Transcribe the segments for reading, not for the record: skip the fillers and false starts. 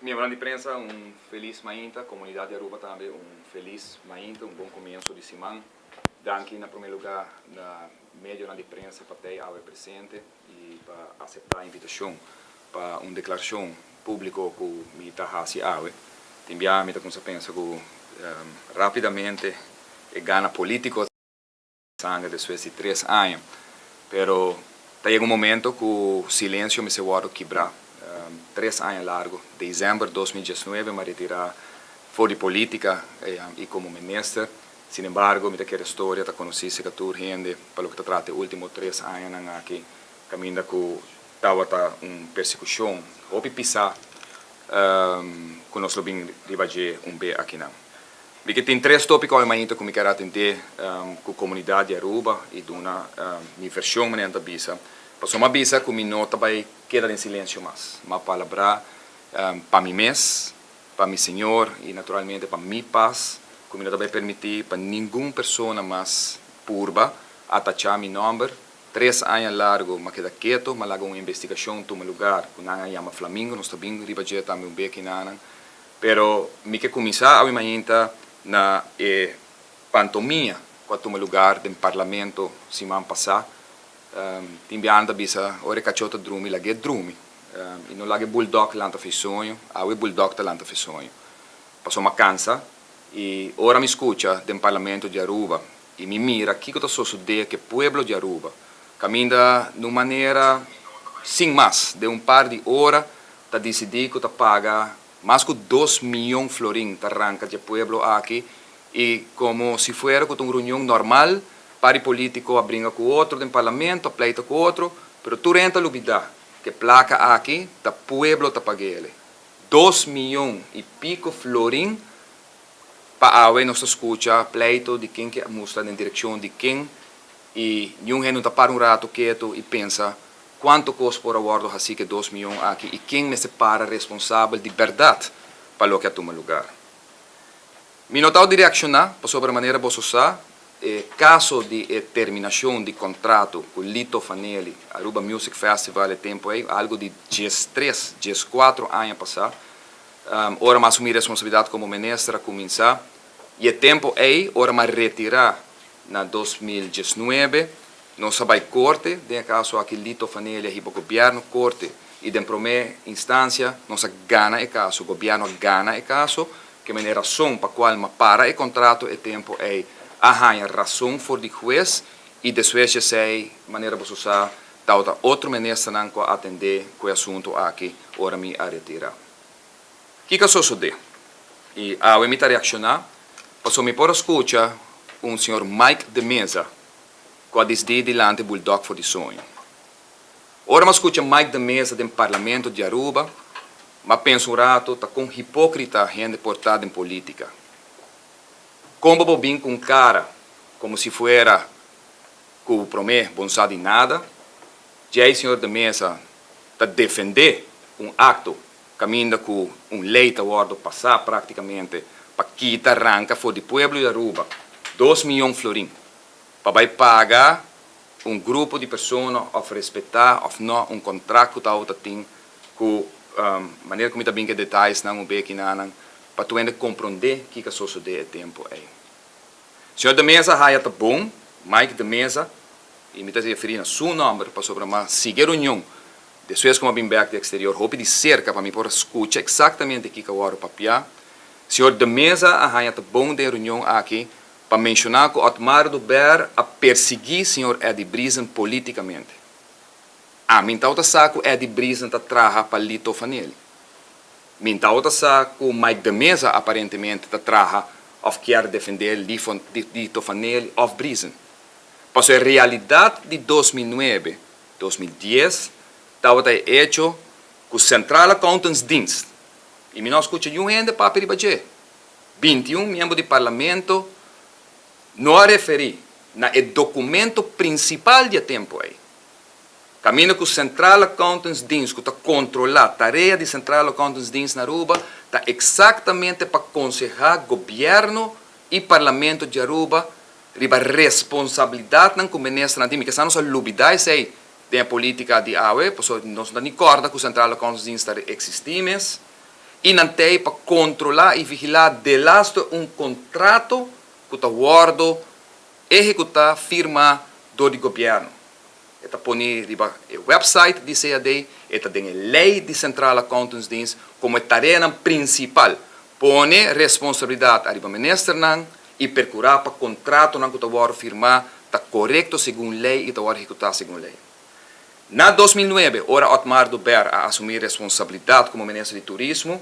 Miembronan di prensa, un felis mainta. Comunidad di Aruba tambe un felis mainta, un bon comienso di siman. Danki na prome lugar na medionan di prensa pa tey awe presente y pa acepta invitacion pa un declaracion publico cu mi ta haci awe. Tin bia mi ta cuminsa pensa cu rapidamente e gana politico sanger despues di tres aña. Pero ta yega un momento cu silencio mester wordo kibra. Tres aña largo, december 2019 mi a retira for di politica y como minister. Sin embargo, mi ta kere storia ta conoci cerca tur hende pa loke ta trata e ultimo 3 añanan aki, caminda cu tawata un persecucion hopi pisa cu nos lo bin riba dje un be akinan. Mi ke tin tres topico awe mainta cu mi kier atende cu comunidad di Aruba y duna mi version, manera ta bisa. Paso m'a bisa cu mi no ta bay keda den silencio mas. M'a palabra pa mi mes, pa mi Señor y naturalmente pa mi paz, cu mi no ta bay permiti pa ningun persona mas purba atacha mi nomber. 3 aña largo m'a keda keto, m'a laga un investigacion tuma lugar cu nan a yama Flamingo, nos ta bin riba dje tambe un beki nanan. Pero mi ke cuminsa awe mainta na e pantomia cu a tuma lugar den parlamento siman pasa. Tin biaha ta bisa, ora e cacho ta drumi, lag'e drumi. Y no lag'e bulldog lanta fi soño, awe bulldog ta lanta fi soño. Paso m'a cansa y ora mi scucha den parlamento di Aruba y mi mira kico ta sucede cu pueblo di Aruba, caminda na un manera sin mas, den un par di ora, ta decidi cu ta paga mas cu 2 miyon florin ta ranca di pueblo aki y como si fuera cu un reunion normal, par di politico a bringa cu otro den parlamento, a pleita cu otro, pero tur hende ta lubida cu placa aki ta pueblo ta pag'e. 2 miyon y pico florin pa awe nos scucha pleito di ken cu mustra den direccion di ken y ningun hende no ta para un rato keto y pensa cuanto cos por a wordo haci cu 2 miyon aki y ken mester para responsabel di berdad pa loke a tuma lugar. Mi no ta di reacciona pasobra, manera boso sa, e caso di e terminacion di contrato cu Lito Fanelli, Aruba Music Festival e tempo ey, algo di 13, 14 aña pasa, ora m'a asumi responsabilidad como minister a cuminsa, y e tempo ey, ora m'a retira na 2019, nos a bay corte, den caso aki Lito Fanelli a hiba gobierno corte, y den prome instancia nos a gana e caso, gobierno a gana e caso, kiermen e rason pa cual m'a para e contrato e tempo ey a haya rason for di hues y despues esey, manera boso sa, tawata otro ministernan cu a atende cu e asunto aki ora mi a retira. Kico a sucede? Y awe mi ta reacciona, paso mi por scucha un señor Mike de Meza cu a dicidi di lanta bulldog for di soño. Ora m'a scucha Mike de Meza den parlamento di Aruba, m'a pensa un rato ta con hipocrita hende por ta den politica. Con bo bin cu cara como si fuera cu prome bo n' sa di nada, Jay señor de Meza ta defende un acto caminda cu un ley ta wordo pasa practicamente pa kita ranca for di pueblo di Aruba 2 miyon florin pa bay paga un grupo di persona of respeta of no un contrato cu ta tin cu manera cu mi ta bin cu detayesnan un beki nanan pa tur hende comprende kico a sucede e tempo ey. Señor de Meza haya ta bon, Mike de Meza, y mi ta referi na su nomber pasobra m'a sigui reunion despues cu m'a bin back di exterior hopi di cerca pa mi por scucha exactamente kico a wordo papia. Señor de Meza a haya ta bon den reunion aki pa menciona cu Otmar Oduber a persegui señor Eddie Briesen politicamente. Ami n' tawata sa cu Eddie Briesen ta traha pa Lito Fanelli. Mi n' tawata sa cu Mike de Meza aparentemente ta traha of kier defende Lito Fanelli of Briesen. Paso e realidad di 2009, 2010, tawata e hecho cu Central Accountantsdienst, y mi no scucha ningun hende papia riba dje, 21 miembro di parlamento no a referi na e documento principal di e tempo ey. Caminda cu Central Accountantsdienst, cu ta controla tarea di Central Accountantsdienst na Aruba, ta exactamente pa conseha gobierno y parlamento di Aruba riba responsabilidadnan cu ministernan tin. Mi kier sa nos a lubida esey den politica di awe, pasobra nos no ta ni corda cu Central Accountantsdienst ta existi mes. I nan t'ei pa kontrolá i vigilá delaste un kontrato ku ta wòrdu ehekutá, firmá, dor di gobièrnu. E ta poni riba e website di CAD, e ta den e lei di Centrale Accountantsdienst komo e tareanan prinsipal. Pone responsabilidat ariba ministernan i perkurá pa kontratonan ku ta wòrdu firmá ta korekto segun lei i ta wòrdu ehekutá segun lei. Na 2009, ora Otmar Oduber a asumí responsabilidat komo minister di Turismo,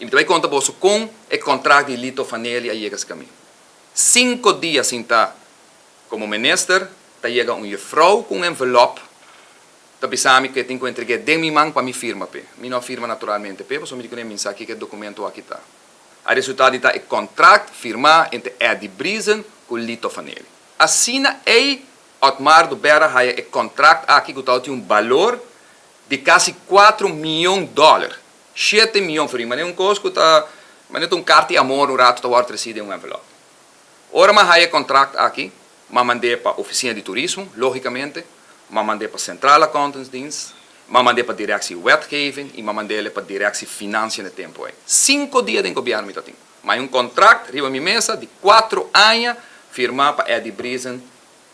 i mi ta bai konta boso kon e kontrakt di Lito Fanelli a yega serka mi. 5 dia sintá komo minister, ta yega un juffrouw ku un envelòp, ta bisa mi ku e tin ku entreg'é den mi man pa mi firma p'e. Mi no a firma naturalmente p'e, pasobra mi di kuné mi sa kiko e dokumento aki ta. A resultá di ta e kontrakt firmá entre Eddie Briesen ku Lito Fanelli. Asina ei Otmar Oduber a haya e kontrakt aki ku tabatin un balor di kasi 4 mion dòler. 7 mion florin. Ma un kos ku ta, ma un karta di amor un ratu ta wòrdu tresí den un envelòp. Ora m'a haya e kontrakt aki, m'a mand'é pa Ofisina di Turismo, lógikamente, m'a mand'é pa Centrale Accountantsdienst, m'a mand'é pa Directie Wetgeving i m'a mand'é pa Directie Financiën e tempu ei. 5 dia den gobièrnu mi tatin. Ma un kontrakt riba mi mesa di 4 aña firmá pa Eddie Briesen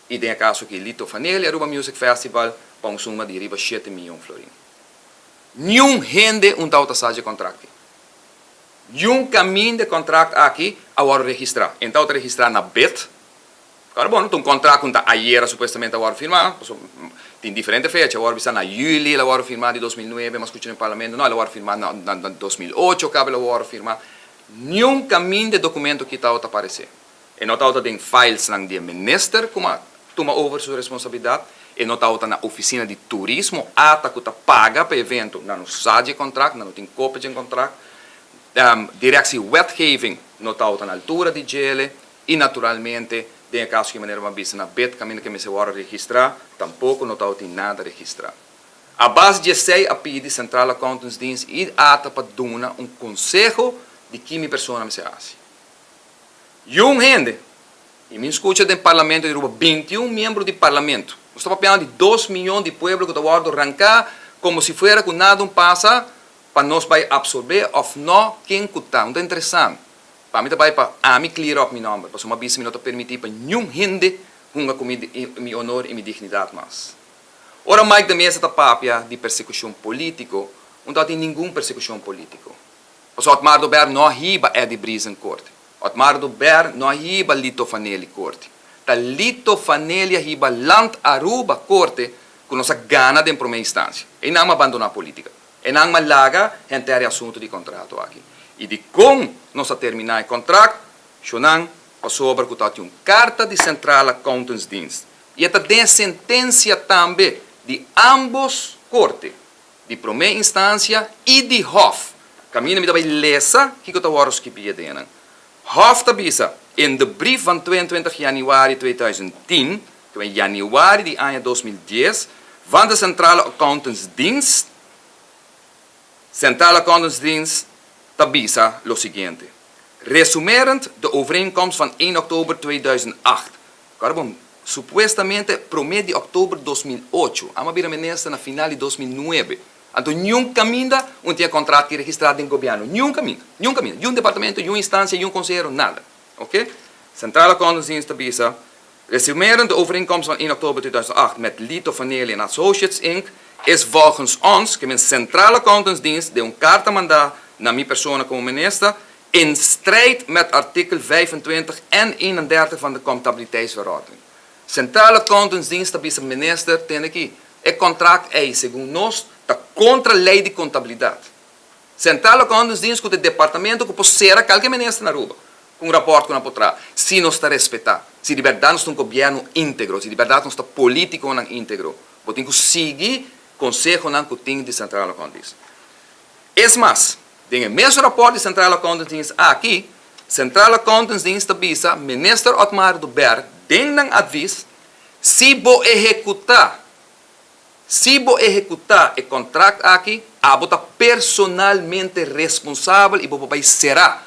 i den kaso aki Lito Fanelli Aruba Music Festival pa un suma di riba 7 mion florin. Niun hende un tabata sa di e kontrakt. Niun kaminda e kontrakt aki a wòrdu registrá. E tabata registrá na BID. Klaro, bon, un kontrakt ku ayera supuestamente a wòrdu firmá. Tin diferente fecha. A wòrdu bisá na yüli, el a wòrdu firmá di 2009, m'a skucha den parlamento, no, el a wòrdu firmá na 2008, kaba el a wòrdu firmá. Niun kaminda e dokumento aki tabata aparesé. E no tabata den files nan di minister ku a tuma over su responsabilidat. E no tabata na Ofisina di Turismo, ATA ku ta paga pa evento, nan no sa di kontrakt, nan no tin kopia di kontrakt. Directie Wetgeving no tabata na altura di dje i naturalmente, den kaso ku manera m'a bisa na BID, kaminda ku mester wòrdu registrá, tampoko no tabatin nada registrá. A base di esei a pidi Centrale Accountantsdienst i ATA pa duna un konseho di ki mi persona mester hasi. Niun hende, i mi skucha den parlamento di Aruba, 21 miembro di parlamento. Nos ta papiando di 2 mion di pueblo ku ta wòrdu ranká komo si fuera ku nada no pasa pa nos bai apsorbé òf no ken ku ta. No ta interesante. Pa mi bai pa ami clear up mi nòmber. Pasobra m'a bisa mi no ta permití pa niun hende hunga ku mi honor i mi dignidat mas. Ora Mike de Meza ta papia di persekushon polítiko, no tin ningun persekushon polítiko. Pasobra Otmar Oduber no a hiba Eddie Briesen korte. Otmar Oduber no a hiba Lito Fanelli korte. Ta Lito Fanelli a hiba Land Aruba korte ku nos a gana den promé instansia. E nan a bandoná polítika. E nan a laga henter e asuntu di kontrato aki. I di kon nos a terminá e kontrakt, shonan pasobra ku tabatin un karta di Centrale Accountantsdienst. I ta den sentensia tambe di ambos korte, di promé instansia i di Hof. Kaminda mi ta bai lesa kiko ta wòrdu skibí den. Hof ta bisa in de brief van 22 januari 2010, ku ta yanüari di aña 2010, van de Centrale Accountantsdienst, Centrale Accountantsdienst ta bisa lo siguiente. Resumerend de overeenkomst van 1 oktober 2008. Awor, bon, supuestamente promé di òktober 2008. Ami a bira minister na final di 2009. Anto, niun kaminda no tin kontrakt registrá den gobièrnu. Niun kaminda. Niun kaminda. Niun departamento, niun instansia, niun konsehero, nada. Ok? Centrale Accountantsdienst ta bisa. Resumerend de overeenkomst van 1 oktober 2008 met Lito Vanelli Associates Inc. Is volgens ons, ku Centrale Accountantsdienst, den un karta mandá na mi persona komo minister, in strijd met artikel 25 en 31 van de Comptabiliteitsverordening. Centrale Accountantsdienst ta bisa minister, tende aki, e kontrakt ei, segun nos, ta kontra lei di kontabilidat. Centrale Accountantsdienst ku e departamento ku por sera kualke minister na Aruba, ku un rapòrt ku nan por traha, si nos ta respetá, si di berdat nos ta un gobièrnu íntegro, si di berdat nos ta polítikonan íntegro, bo tin ku sigui konsehonan ku tin di Centrale Accountantsdienst. Es mas, den e mesun rapòrt di Centrale Accountantsdienst aki, Centrale Accountantsdienst ta bisa minister Otmar Oduber den nan advies, si bo ehekutá e kontrakt aki, abo ta personalmente responsabel i bo bai sera.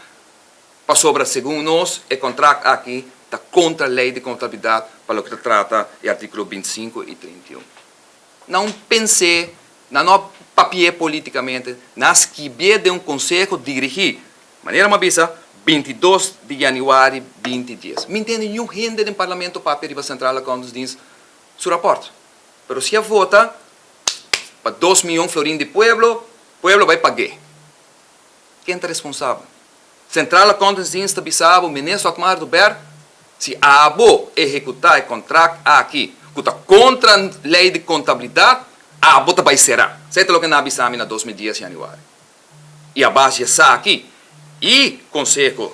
Pasobra segun nos, e kontrakt aki ta kontra lei di kontabilidat pa loke ta trata e artíkulo 25 i 31. No pensa, no. papi'é polítikamente, nan a skibié den un konseho dirigí, manera mi a bisa, 22 di yanüari 2010. Mi ntende niun hende den parlamento papia riba Centrale Accountantsdienst su rapòrt. Pero si a vota pa dos miyon florin di pueblo, pueblo bai pag'é. Ken ta responsabel? Centrale Accountantsdienst ta bisa bo, Minister Otmar Oduber, si abo ehekutá e kontrakt aki ku ta kontra lei di kontabilidat, abo ta bai será. Esei ta loke nan a bisa mi na 2010 yanüari. I a base di esaki i konseho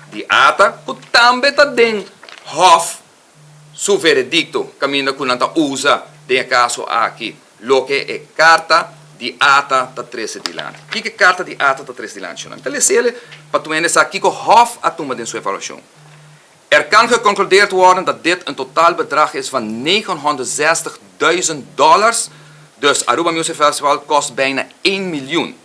di ata ku tambe ta den Hof su veredikto kaminda ku nan ta usa den e kaso aki loke e karta di ata ta trese dilanti. Kiko e karta di ata ta trese dilanti, shonnan? Mi ta les'el pa tur hende sa kiko Hof a tuma den su evaluashon. Er kan geconcludeerd worden dat dit een totaal bedrag is van 960 duizend dollars, dus Aruba Music Festival kost bijna één miljoen.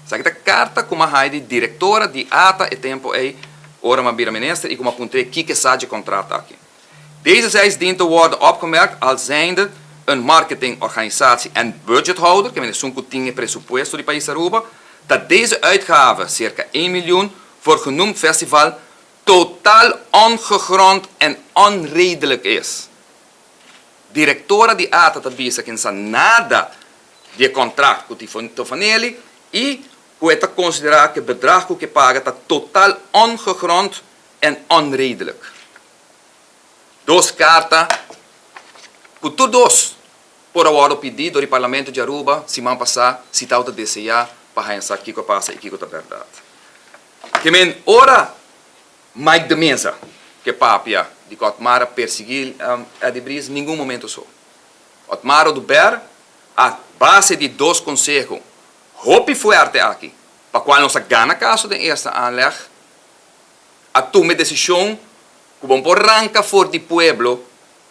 Esaki ta karta ku m'a haña di direktora di ata e tempu ei ora m'a bira minister i ku m'a puntr'é kiko e sa dje kontrat aki. Deze zeis dient te worden opgemerkt als zijnde een marketingorganisatie en budgethouder, ke men esun ku tin e presupuesto di pais Aruba, dat deze uitgave, circa één miljoen, voor genoemd festival totaal ongegrond en onredelijk is. Direktora di ata ta bisa ku e no sa nada di e kontrakt ku Tofanelli i ku e ta konsiderá ku e bedrag ku ke paga ta total ongegrond en onredelijk. Dos karta ku tur dos por a wòrdu pidí dor di Parlamento di Aruba siman pasá si tau ta deseá pa haña sa kiko a pasa i kiko ta bèrdat. Ke men ora Mike de Meza ke papia di ku Otmar a persiguí Eddie Brice ningun momento so. Otmar Oduber a base di dos konseho hopi fuerte aki, pa kual nos a gana kaso den eerste aanleg, a tuma e desishon ku bon por ranka for di pueblo.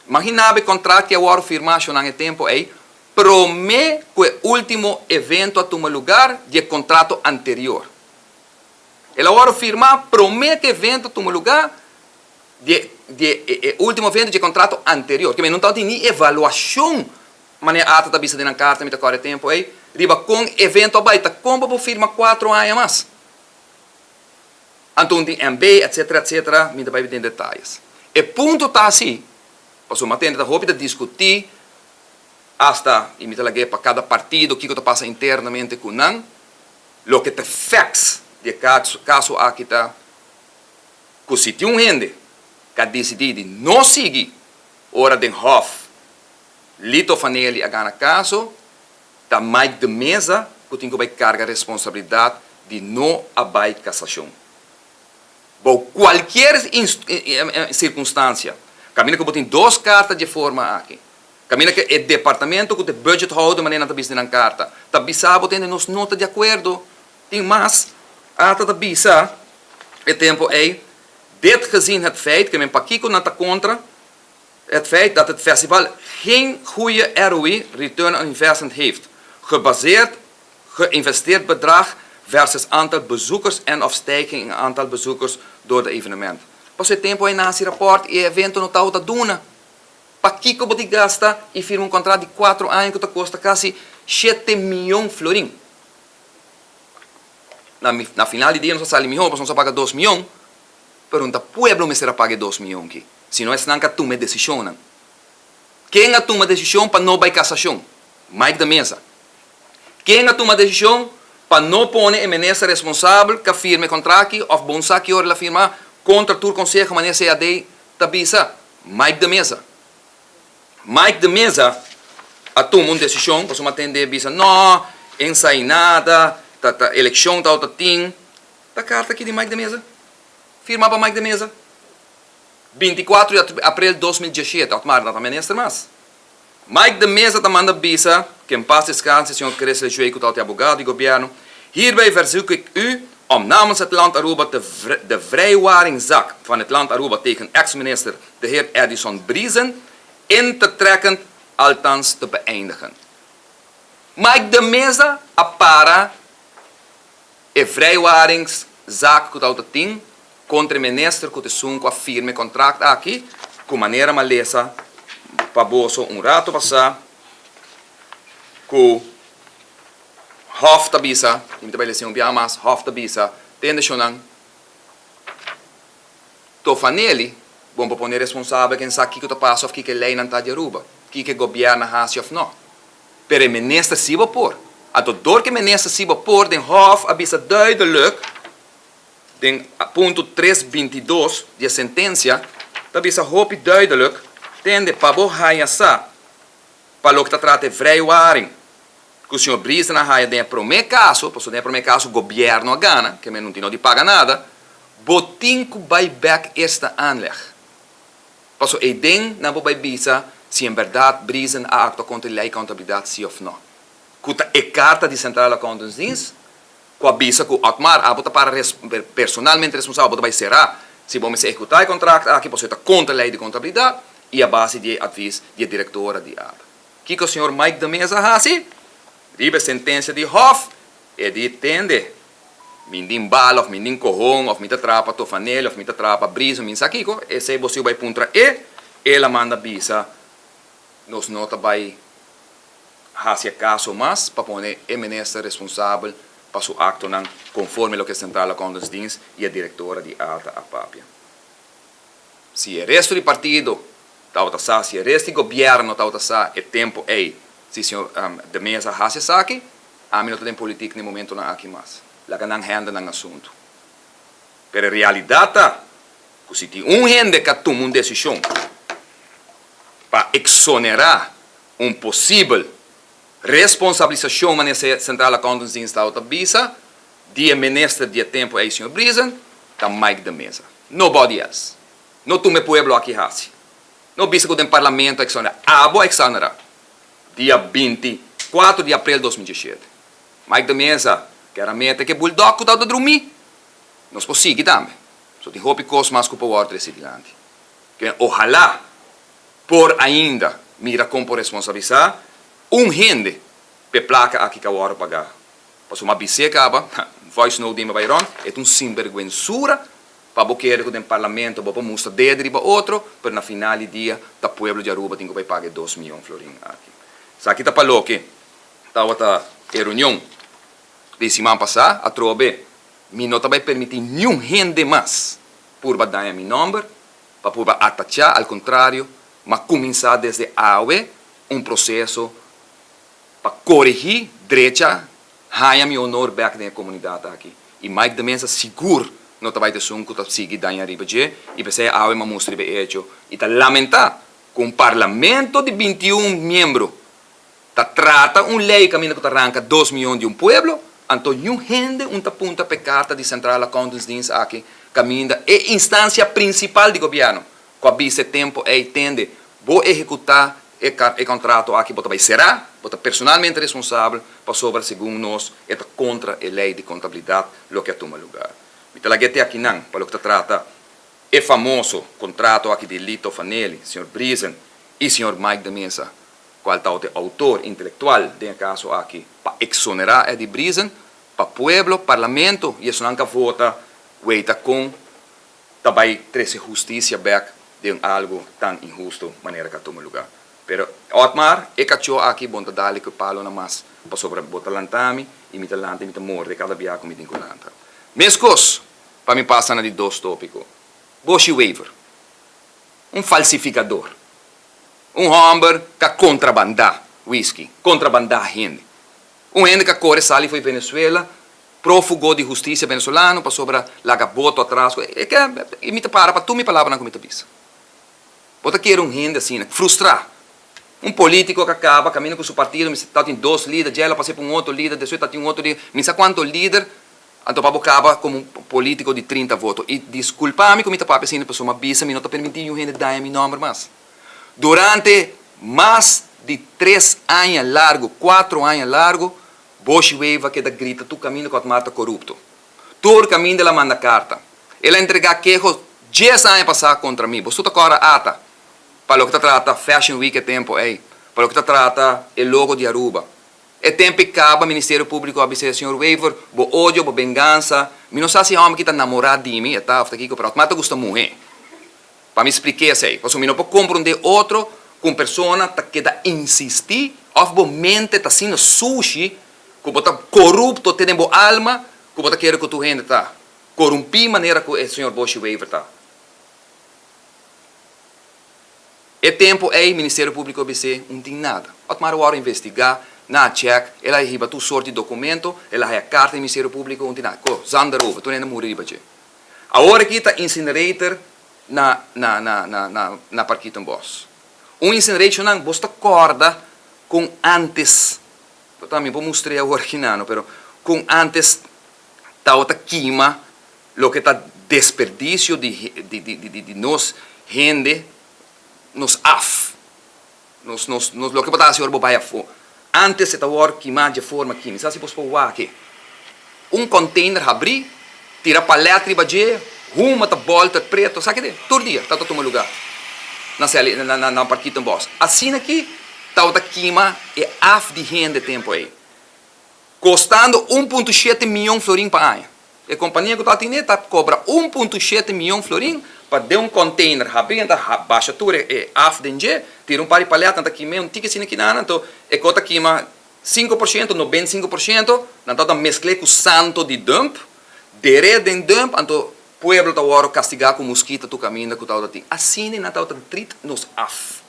Imagina bo e kontrat ki a wòrdu firmá shonnan e tempu ei, promé ku e último evento a tuma lugar di e kontrato anterior. El a wòrdu firmá promé ku e evento a tuma lugar di e di e e ultimo evento di e kontrato anterior. Ke men no tabatin ni evaluashon, manera ata ta bisa den nan karta, mi ta kòrda e tempu ei, riba kon evento a bai. Ta kon bo por firma kuatro aña mas? Anto un tin MB, etcetera, etcetera, mi ta bai den detayes. E punto ta asi, pasobra mi a tende ta hopi ta diskutí asta, i mi ta lag'é pa kada partido kiko ta pasa internamente ku nan, loke ta facts di e kaso aki ta ku si tin un hende ku a disidí di no sigui ora den Hof Lito Fanelli a gana kaso, ta Mike de Meza ku tin ku bai karga responsabilidat di no a bai kasashon. Bou kualkier sirkunstansia, kaminda ku bo tin dos karta dje forma aki, kaminda ku e departamento ku ta e budgethouder manera nan ta bisa den nan karta, ta bisa bo tende nos no ta di akuerdo, tin mas, ata ta bisa e tempu ei, Dit gezien het feit, ke men pakiko nan ta kontra, het feit dat het festival geen goede ROI, return on investment, heeft, gebaseerd geïnvesteerd bedrag versus aantal bezoekers en of stijging in aantal bezoekers door de evenement. Pasobra e tempu ei nan hasi rapòrt i e evento no tabata duna. Pakiko bo tin gasta i firma un kontrat di kuatro aña ku ta kosta kasi shete mion florin? Na na final di dia nos a sali mihó pasobra nos a paga dos mion, pero no ta pueblo mester a paga e dos mion aki, sino esnan ku a tuma e desishonnan. Ken a tuma desishon pa no bai kasashon? Mike de Meza. Ken a tuma desishon pa no pone e minister responsabel ku a firma e kontrakt òf bon sa ki ora el a firma kontra tur konseho manera CAD ta bisa? Mike de Meza. Mike de Meza a tuma un desishon pasobra mi a tende bisa no, ensai nada, ta ta elekshon tabata tin. Ta karta aki di Mike de Meza, firma pa Mike de Meza. 24 di april 2017, Otmar no ta minister mas. Mike de Meza ta manda bisa, Que en paz descanse señor Chris Lejuey cu tabata e abogado di gobierno, Hierbij verzoek ik u om namens het land Aruba te de vrijwaringzak van het land Aruba tegen ex-minister de heer Edison Briesen in te trekken, althans te beëindigen. Mike de Meza a para e vrijwaringszaak cu tabata tin contra e minister cu ta esun cu a firma e contract aki, cu manera mi a lesa pa boso un rato pasa cu. Hof ta bisa, i mi ta bai lesa un biaha mas, Hof ta bisa, Tende shonnan, Tofanelli, bon pa pone responsabel ken sa kiko ta pasa of kiko e leinan ta di Aruba, kiko e gobierno a hasi of no. Pero e minister si bo por. Anto dor ku e minister si bo por den Hof a bisa duidelijk den punto tres 22 di e sentensia ta bisa hopi duidelijk, tende pa bo haya sa pa loke ta trata e vrijwaring ku señor Briesen a haya den e prome kaso, pasobra den e prome kaso gobierno a gana, ke men no tin no di paga nada, bo tin ku bai bek eerste aanleg. Pasobra eyden nan por bai bisa si en berdad Briesen a aktua kontra e lei kontabilidat si of no. Ku ta e karta di Centrale Accountantsdienst ku a bisa ku Otmar abo ta para personalmente responsabel, bo ta bai será si bo mester ehekutá e kontrakt aki pasobra e ta kontra lei di kontabilidat i a base di e advis di e direktora di ata. Kiko señor Mike de Meza a hasi? Riba e sentensia di Hof e di tende mi din bala of mi din kohon of mi ta traha pa Tofanelli of mi ta traha pa Brizo mi sa kiko, esei bo siu bai puntra e, el a manda bisa nos no ta bai hasi e kaso mas pa pone e minister responsabel pa su aktonan konforme loke Centrale Accountantsdienst i e direktora di ata a papia. Si e resto di partido tabata sa, si e resto di gobièrnu tabata sa e tempu ei si señor De Meza a hasi esaki, ami no ta den politik na e momentonan aki mas. Laga nan hende nan asuntu. Pero e realidat ta ku si tin un hende ku a tuma un desishon pa eksonerá un posibel responsabilisashon manera Centrale Accountantsdienst tabata bisa di e minister di e tempu ei señor Briesen, ta Mike de Meza. Nobody else. No tuma e pueblo aki hasi. No bisa ku den parlamento a exonera. Abo a exonera dia 24 di aprel 2017. Mike de Meza ker a mete ku e bulldog ku tabata drumí. Nos por sigui tambe. So tin hopi kos mas ku por wòrdu trese dilanti. Ke ohalá por ainda mira kon por responsabilisá un hende p'e plaka aki ku a wòrdu pagá. Pasobra mi a bis'é kaba, voice note di mi a bai rònt, e ta un sinberguensura pa bo kere ku den parlamento bo por mustra dedo riba otro, pero na final di dia ta pueblo di Aruba tin ku bai paga e 2 mion florin aki. Esaki ta pa loke tabata e reunion di siman pasá. Atrobe mi no ta bai permití niun hende mas purba daña mi nòmber, pa purba atachá, al kontrario, m'a kuminsá desde awe un proseso pa korigí, drecha, haña mi honor bèk den e komunidat aki. I Mike de Meza sigur no ta bai ta esun ku ta sigui daña riba dje, i p'esei awe m'a mustra riba e echo i ta lamentá ku un parlamento di 21 miembro ta trata un lei kaminda ku ta ranka 2 mion di un pueblo, anto niun hende un ta punta p'e karta di Centrale Accountantsdienst aki kaminda e instansia prinsipal di gobièrnu ku a bisa e tempu ei, tende, bo ehekutá e kontrato aki bo ta bai será, bo ta personalmente responsabel pasobra segun nos e ta kontra e lei di kontabilidat loke a tuma lugá. Mi ta lag'é te akinan pa loke ta trata e famoso kontrato aki di Lito Fanelli, señor Briesen i señor Mike de Meza, kual ta e outor intelektual den e kaso aki pa eksonerá Eddie Briesen, pa pueblo, parlamento i esunnan ku a vota weita kon ta bai trese hustisia bèk den algu tan inhusto manera ku a tuma lugá. Pero Otmar, e kachó aki bon ta dale ku e palo na mas pasobra bo ta lanta mi i mi ta lanta i mi ta morde kada bia ku mi tin ku lanta. Meskos pa mi pasa na di dos tópiko. Booshi Wever, un falsifikador, un hòmber ku a kontrabandá whisky, kontrabandá hende, un hende ku a kore sali fo'i Venezuela, prófugo di hustisia venezolano pasobra laga boto atras ku e ke i mi ta para pa tur mi palabranan ku mi ta bisa. Bo ta kere un hende asina, frustrá. Un polítiko ku a kaba kaminda ku su partido, mi sa tin dos lider, dje el a pas'é pa un otro lider, despues ta tin un otro lider, mi sa kuantu lider, anto pa bo kaba komo un polítiko di 30 voto. I diskulpa mi ku mi ta papia asina, pasobra mi a bisa mi no ta permití niun hende daña mi nòmber mas. Durante mas di 3 aña largu, 4 aña largu, Booshi Wever a keda grita tur kaminda ku Otmar ta korupto. Tur kaminda el a manda karta. El a entregá keho 10 aña pasá kontra mi. Boso ta kòrda ata pa loke ta trata Fashion Week e tempu ei, pa loke ta trata e logo di Aruba. E tempu ei kaba Ministerio Públiko a bis'é, Señor Wever, bo odio, bo bengansa, mi no sa si e hòmber ki ta namorá di mi, e ta òf ta kiko, pero Otmar ta gusta muhé. Pa mi splik'é esei, pasobra mi no por komprondé otro ku un persona ta keda insistí òf bo mente ta asina sushi. Ku bo ta korupto te den bo alma ku bo ta kere ku tur hende ta korumpí manera ku e señor Boshy Wever ta. E tempu ei Ministerio Públiko a bis'é un tin nada. Otmar a wòrdu investigá, nan a chèk, el a hiba tur sort di dokumento, el a haya karta di Ministerio Públiko, un tin nada. Ko, zand erover, tur hende a muri riba dje. Awor aki ta incinerator na na na na na na Parkietenbos. Un incinerator nan bos ta kòrda kon ántes Ta mi por mustr'é awor aki nano, pero kon antes tabata kima loke ta desperdisio di di nos hende, nos af, nos nos nos loke bo ta hasi ora bo bai afó. Antes e ta wòrdu kimá dje forma aki. Mi sa si bos por wak e. Un container habrí, tira palet riba dje, huma ta bolter preto, sa kende? Tur dia tabata tuma lugá na seli na na na Parkietenbos. Asina ki tabata kima e af di hende tempu ei, kostando un punto shete mion florin pa aña. E kompania ku tabata tine ta kobra un punto shete mion florin pa den un container habrí, nan ta basha tur e af den dje, tira un par di palet, nan ta kim'é un tiki asina kinan, anto e kos ta kima 5%, 95%, nan tabata meskl'é ku santo di dump, der'é den dump, anto pueblo ta wòrdu kastigá ku muskita tur kaminda ku tabata tin. Asina nan tabata trit nos af.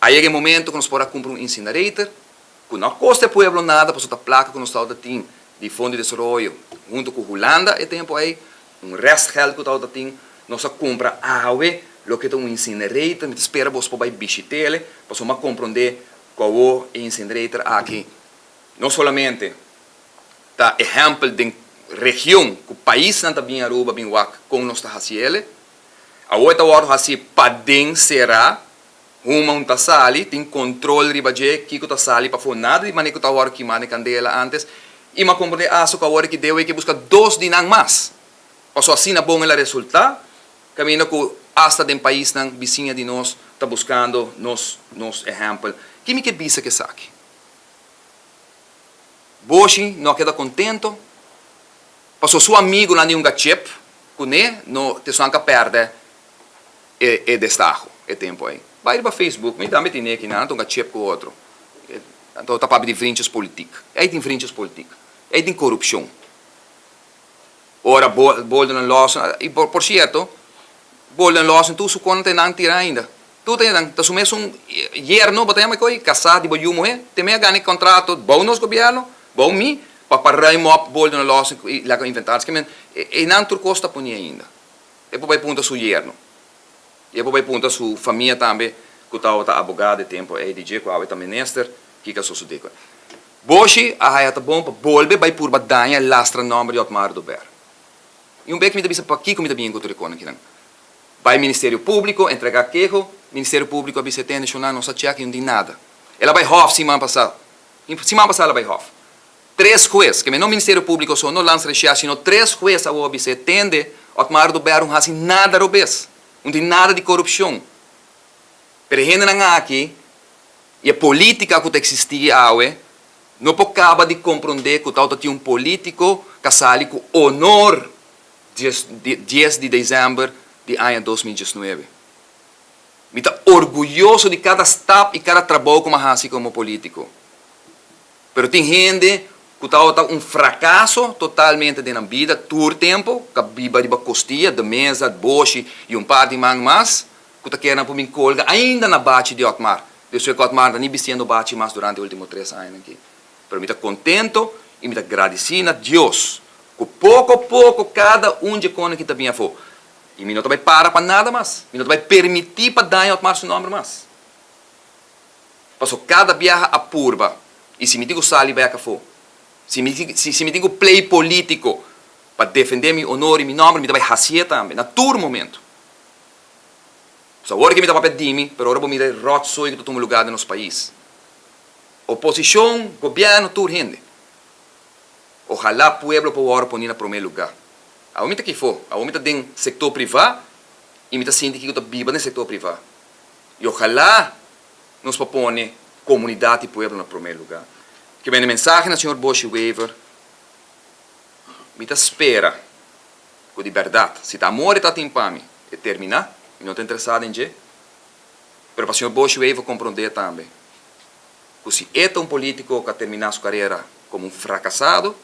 A yega e momento ku nos por a kumpra un incinerator, ku no a kosta e pueblo nada, pasobra ta plaka ku nos tabata tin di Fondo di Desaroyo huntu ku Hulanda e tempu ei, un restgeld ku tabata tin, nos a kumpra awe loke ta un incinerator. Mi ta spera boso por bai bishit'el, pasobra mi a komprondé Ku awor e incinerator aki no solamente ta ehèmpel den region ku paisnan ta bin Aruba bin wak kon nos ta hasi ele, awor e ta wòrdu hasi paden será, huma un ta sali, tin kontrol riba dje kiko ta sali pafó, nada di manera ku ta wòrdu kimá den kandela antes, i m'a komprendé aso ku awor e kideo ei ke buska dos di nan mas, pasobra asina bon el a resultá. Kaminda ku asta den paisnan bisiña di nos ta buskando nos nos ehèmpel. Ki mi ke bisa ku esaki? Boshi no a keda kontento pasobra su amigunan di hunga chip kuné no tesonan ka pèrdè e e destaho e tempu ei. Bai riba Facebook, mi tambe tene aki nan ta hunga chip ku otro. Anto ta papia di vriendjespolitiek. Ei tin vriendjespolitiek. Ei tin korupshon. Ora Bolden en Lawson, y por cierto, Bolden en Lawson tur su kona ta nan tira ainda. Tur ta nan, ta su mesun yerno, bo ta yama koe, kasá di bo yu muhé, te me a gana e kontrato bou nos gobièrnu, bou mi, pa pa ruim op Bolden en Lawson y laga inventaris. Ke men, einan tur kos ta poni ainda. E por bai punta su yerno. Y e por bai punta su famia tambe ku tabata abogado e tempo ei di dje, ku awe ta minister, kiko a sosodé ku e. Boshi a haya ta bon pa bolbe bai purba daña e lastra nomber di Otmar Oduber. I un bek mi ta bisa pakiko mi ta bien ku tur e konan kinan. Bai Ministerio Publico entrega keho, Ministerio Publico a bisa e tende shonnan nos a chek i no tin nada. El a bai hof siman pasa, siman pasa el a bai hof. Tres hues, ke men no Ministerio Publico so, no Landsrecherche, sino tres hues awor a bisa e tende Otmar Oduber un hasi nada robes, un tin nada di korupshon. Pero e hendenan aki I e politica cu ta existi awe no por caba di comprende cu tawata tin un politico ca sali cu honor dies di december di aña 2019. Mi ta orguyoso di cada stap y cada trabou cu mi a haci como politico. Pero tin hende cu tawata un fracaso totalmente den nan bida tur tempo, ca biba riba costia, de mesa, boshi y un par di man mas, Ku ta kere nan por bin kolga ainda na bachi di Otmar. Despues ku Otmar ta ni bistiendo bachi mas durante e ultimo tres añanan aki. Pero mi ta kontento i mi ta gradisí na Dios ku poko poko kada un dje konan ki ta bin afó. I mi no ta bai para pa nada mas. Mi no ta bai permití pa daña Otmar su nòmber mas. Pasobra kada biaha a purba i si mi tin ku sali bèk afó, si mi si mi tin ku play polítiko pa defendé mi honor i mi nòmber, mi ta bai hasié tambe na tur momento. So awor ke mi ta papia di mi, pero ora bo mira e rotzooi ku ta tuma lugar den nos pais. Oposishon, gobièrnu, tur hende. Ojalá pueblo por wòrdu poni na promé lugá. Awor mi ta kifó, awor mi ta den sektor privá i mi ta sinti kiko ta biba den sektor privá. I ojalá nos por pone komunidat i pueblo na promé lugá. Ke bende mensahe na señor Boshy Wever, mi ta spera ku di bèrdat, si ta amor e ta tin pa mi, e terminá, mi no ta interesá den dje. Pero pa señor Boshi Wever komprondé tambe. Ku si e ta un polítiko ku a terminá su karera komo un frakasado,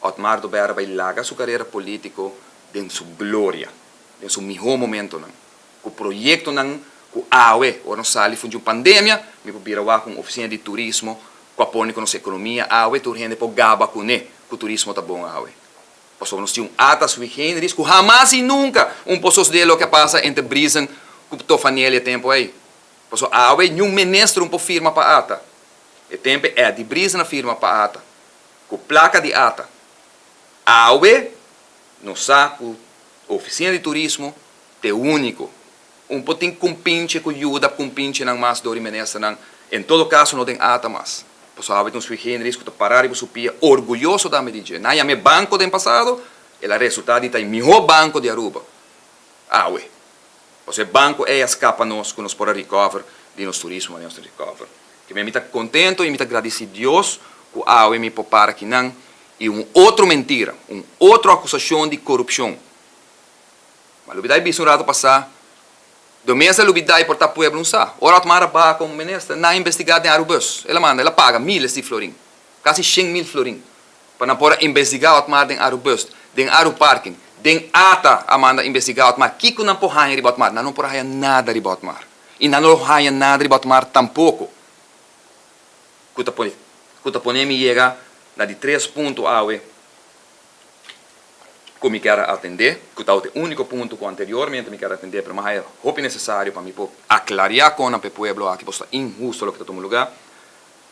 Otmar Oduber a bai laga su karera polítiko den su gloria, den su mihó momentonan, ku proyektonan ku awe, ora nos sali for di un pandemia, mi por bira wak un ofisina di turismo ku a pone ku nos ekonomia awe tur hende por gaba kuné ku turismo ta bon awe. Pasobra nos tin un ata sui generis ku hamas i nunka un por sosodé loke a pasa entre Briesen ku Tofanelli e tempu ei. Pasobra awe niun minister un por firma pa ata. E tempu ei Eddie Briesen a firma pa ata, ku plaka di ata. Awe nos sa ku ofisina di turismo ta e úniko. Un por tin kumpinche ku yuda kumpinchenan mas dor di ministernan. En todo kaso no den ata mas. Pasobra awe ta un sui generis ku ta pará riba su pia orguyoso tambe di dje. Nan yama e banko den pasado, el a resultá di ta e mihó banko di Aruba awe. Pasobra e banko ei a skapa nos ku nos por a recover di nos turismo manera nos ta recover. Ke mi ta kontento i mi ta gradisí Dios ku awe mi por para akinan i un otro mentira, un otro akusashon di korupshon. Ma lubidá i bisa un rato pasá, Do mes a lubidá i por ta pueblo un sa. Ora Otmar a baha komo minister, nan a investigá den Arubus. El a manda, el a paga miles di florin, kasi 100.000 florin, pa nan por a investigá Otmar den Arubus, den Aruparking, den ata a manda investigá Otmar. Kiko nan por haña riba Otmar? Nan no por a haña nada riba Otmar. I nan no lo haña nada riba Otmar tampoko. Ku ta pone, ku ta pone mi yega na di tres punto awe. Ku mi kier a atendé, ku tabata e úniko punto ku anteriormente mi kier a atendé, pero mi a haya hopi nesesario pa mi por aklariá kon pa e pueblo aki pasobra ta inhusto loke ta tuma lugá,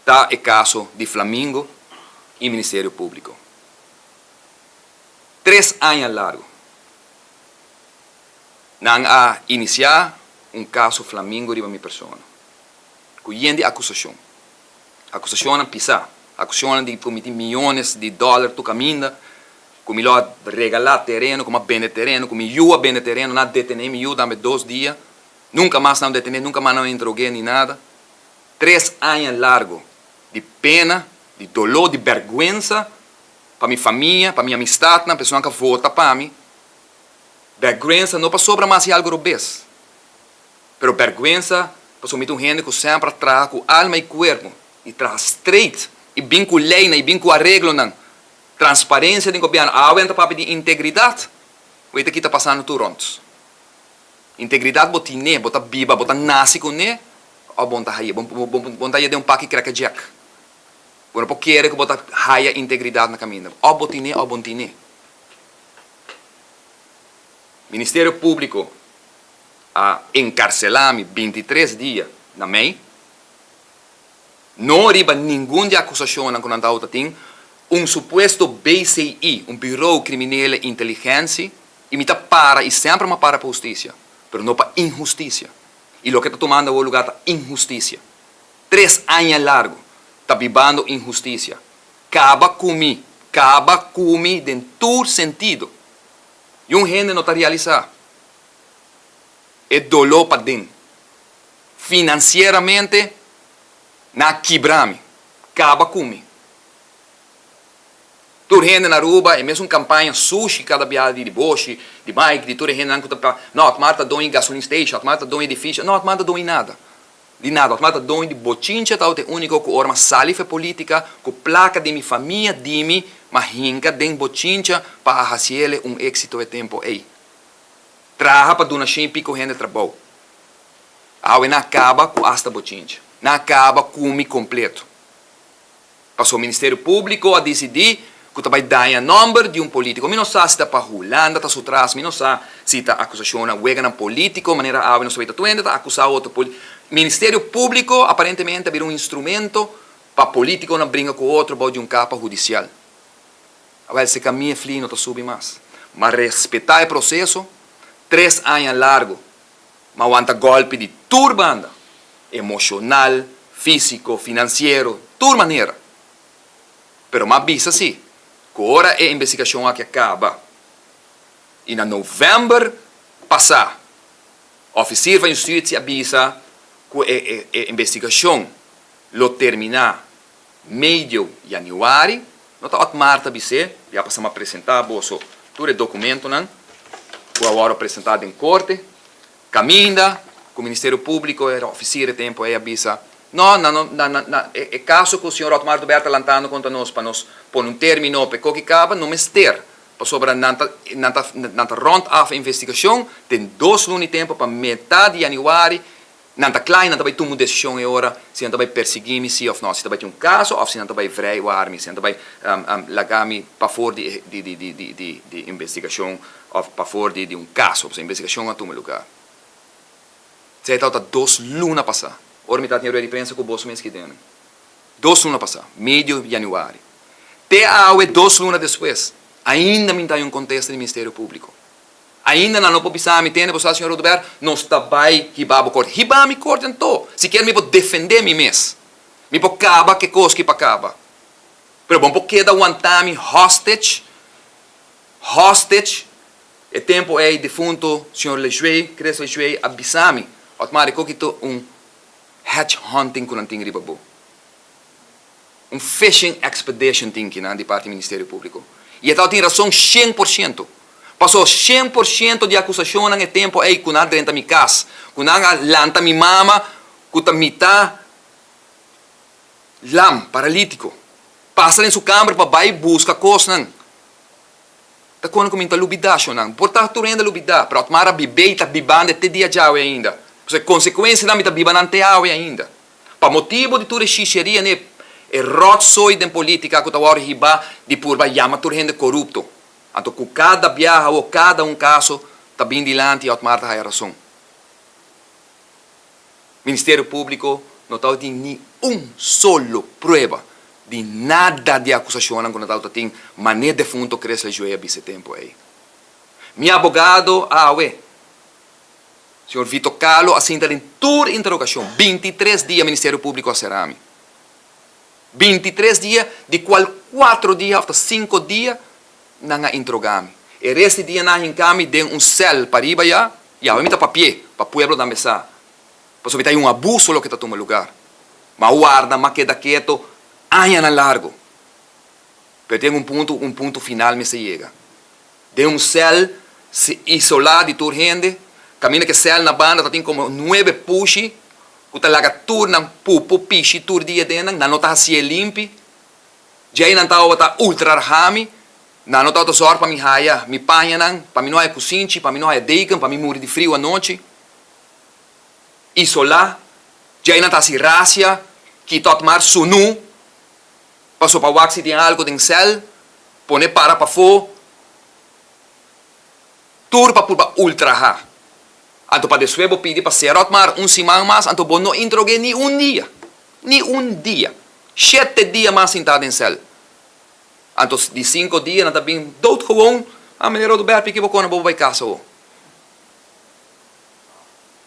ta e kaso di Flamingo i Ministerio Públiko. Tres aña largu nan a inisiá un kaso Flamingo riba mi persona, ku yen di akusashon. Akusashonnan pisá, akusashonnan di ku mi tin miyones di dòler tur kaminda, ku mi lo a regalá tereno, ku mi a bende tereno, ku mi yu a bende tereno, nan a detené mi yu tambe dos dia, nunka mas nan a detené, nunka mas nan a interog'é ni nada. Tres aña largu di pena, di doló, di bèrgwensa pa mi famia, pa mi amistatnan, personanan ku a vota pa mi. Bèrgwensa no pasobra mi a hasi algu robes. Pero bèrgwensa pasobra mi ta un hende ku semper a traha ku alma i kuerpo i traha straight i bin ku leinan i bin ku areglonan, transparensia den gobièrnu. Awe nan ta papia di integridat, wei ta kita pasando tur rònt. Integridat bo tin'é, bo ta biba, bo ta nasi kuné òf bo no ta haye? Bo no ta haye den un paki cracker jack. Bo no por kere ku bo ta haya integridat na kaminda. Òf bo tin'é òf bo no tin'é. Ministerio Públiko a enkarselá mi 23 dia na mei, no riba ningun di akusashonnan ku nan tabata tin, un supuesto BCI, un Bureau Criminele Intelligentie, i mi ta para i semper mi a para pa hustisia, pero no pa inhustisia. I loke ta tumando awor lugar ta inhustisia. Tres aña largu ta bibando inhustisia. Kaba ku mi, kaba ku mi den tur sentido. I un hende no ta realisá e doló paden. Finansieramente nan a kibra mi, kaba ku mi. Tur hende na Aruba e mesun kampaña sushi kada biaha di Boshi, di Mike, di tur e hendenan ku ta pa, no, Otmar ta doño di gasolin station, Otmar ta doño di edifisio, no, Otmar ta doño nada, di nada. Otmar ta doño di bochincha tabata e úniko ku ora mi a sali for e polítika ku plaka di mi famia di mi, mi a hinka den bochincha pa a hasiele un éksito e tempu ei. Traha pa duna shen i piko hende trabou. Awe nan a kaba ku asta bochincha. Nan a kaba ku mi kompleto. Pasobra Ministerio Públiko a disidí ku ta bai daña nòmber di un polítiko. Mi no sa si ta pa Hulanda ta su tras, mi no sa si ta akusashonnan, weganan polítiko, manera awe nos ta weta tur hende ta akusá otro poli. Ministerio Públiko aparentemente a bira un instrumento pa polítikonan bringa ku otro bou di un kapa hudisial. Awel si camia fli no ta subi mas. Ma respeta e proceso, 3 aña largo ma wanta golpi di tur banda, emocional, fisico, financiero, tur manera. Pero m'a bisa si, cu ora e investigacion aki a caba y na november pasa Officier van Justitie a bisa cu e investigacion lo termina medio januari, no ta Otmar ta bis'é, ya pasa m'a presentá boso tur e dokumentonan ku a wòrdu presentá den korte, kaminda ku Ministerio Públiko, e ofisier e tempu ei a bisa. No, nan no, nan, nan, nan, e, e kaso ku señor Otmar Oduber ta lantando kontra nos pa nos pone un término pa e koki kaba, no mester. Pasobra nan ta, nan ta, nan ta rònt af e investigashon den dos luna di tempu pa meta di yanüari nan ta kla i nan ta bai tuma un desishon e ora si nan ta bai persiguí mi sí òf nò, si ta bai tin un kaso òf si nan ta bai vrijwaar mi, si nan ta bai laga mi pafor di e di di di di di di investigashon òf pafor di di un kaso, pasobra investigashon a tuma lugá. Esei tabata dos luna pasá, ora mi tabatin e rueda di prensa ku boso mes kidena. Dos luna pasá, medio yanüari. Te awe, dos luna despues, ainda mi no ta haña un kontesta di Ministerio Públiko. Ainda nan no por bisa mi, Tende bo sa, señor Oduber, nos ta bai hiba bo korte. Hiba mi korte anto! Sikier mi por defendé mi mes. Mi por kaba ke kos ki pa kaba. Pero bo no por keda wanta mi hostage, hostage. E tempu ei difunto señor Lejuey, Chris Lejuey, a bisa mi, Otmar, e koki ta un hedge hunting ku nan tin riba bo. Un fishing expedition tin kinan di parti Ministerio Públiko. I e tabatin rason 100%. Paso 100% di akusashonnan e tempu ei ku nan a drenta mi kas, ku nan a lanta mi mama ku ta mitá lam, paralítiko, pasa den su kamber pa bai buska kosnan. Ta kono ku mi ta lubidá shonnan. Por ta tur hende a lubidá, pero Otmar a bib'é i ta bibando te dia djawe ainda. Pasobra e konsekuensianan mi ta biba nan te awe ainda. Pa motibu di tur e shisheria ni e ròtzooi den polítika ku ta wòrdu hibá di purba yama tur hende korupto. Anto ku kada biaha o kada un kaso ta bin dilanti Otmar ta haya rason. Ministerio Públiko no tabatin ni un solo prueba di nada di akusashonnan ku nan tabata tin mané defunto Chris Lejuey a bisa e tempu ei. Mi abogado awe, señor Vito Calo, a sinta den tur interogashon. 23 dia Ministerio Públiko a sera mi. 23 dia, di kual kuatro dia òf ta sinku dia nan a interogá mi. E rest di dia nan a hinká mi den un sèl pariba ya, i awe mi ta papié pa pueblo tambe sa, pasobra ta un abuso loke ta tuma lugar. Mi a warda, mi a keda keto añanan largu, pero tin un punto, un punto final mester yega. Den un sèl isolá di tur hende, kaminda ku e sèl na banda ta tin komo nuebe pushi ku ta laga tur nan pupu pishi tur dia den nan, nan no ta hasié limpi. Djei nan tabata ultrarha mi, nan no tabata zòrg pa mi haya mi pañanan, pa mi no haya kusinchi, pa mi no haya deken, pa mi muri di friu anochi. Isolá, djei nan ta hasi rasia, kita otmar sunu, paso pa wak si tin algu den sèl, pone para pafó, tur pa purba ultrahá. Anto pa despues bo pidi pa sera otmar un siman mas, anto bo no introg'é ni un dia, ni un dia. Shete dia mas sintá den sèl. Anto di sinku dia nan ta bin doodgewoon, Ah, meneer Oduber, piki bo kona bo bai kas awo.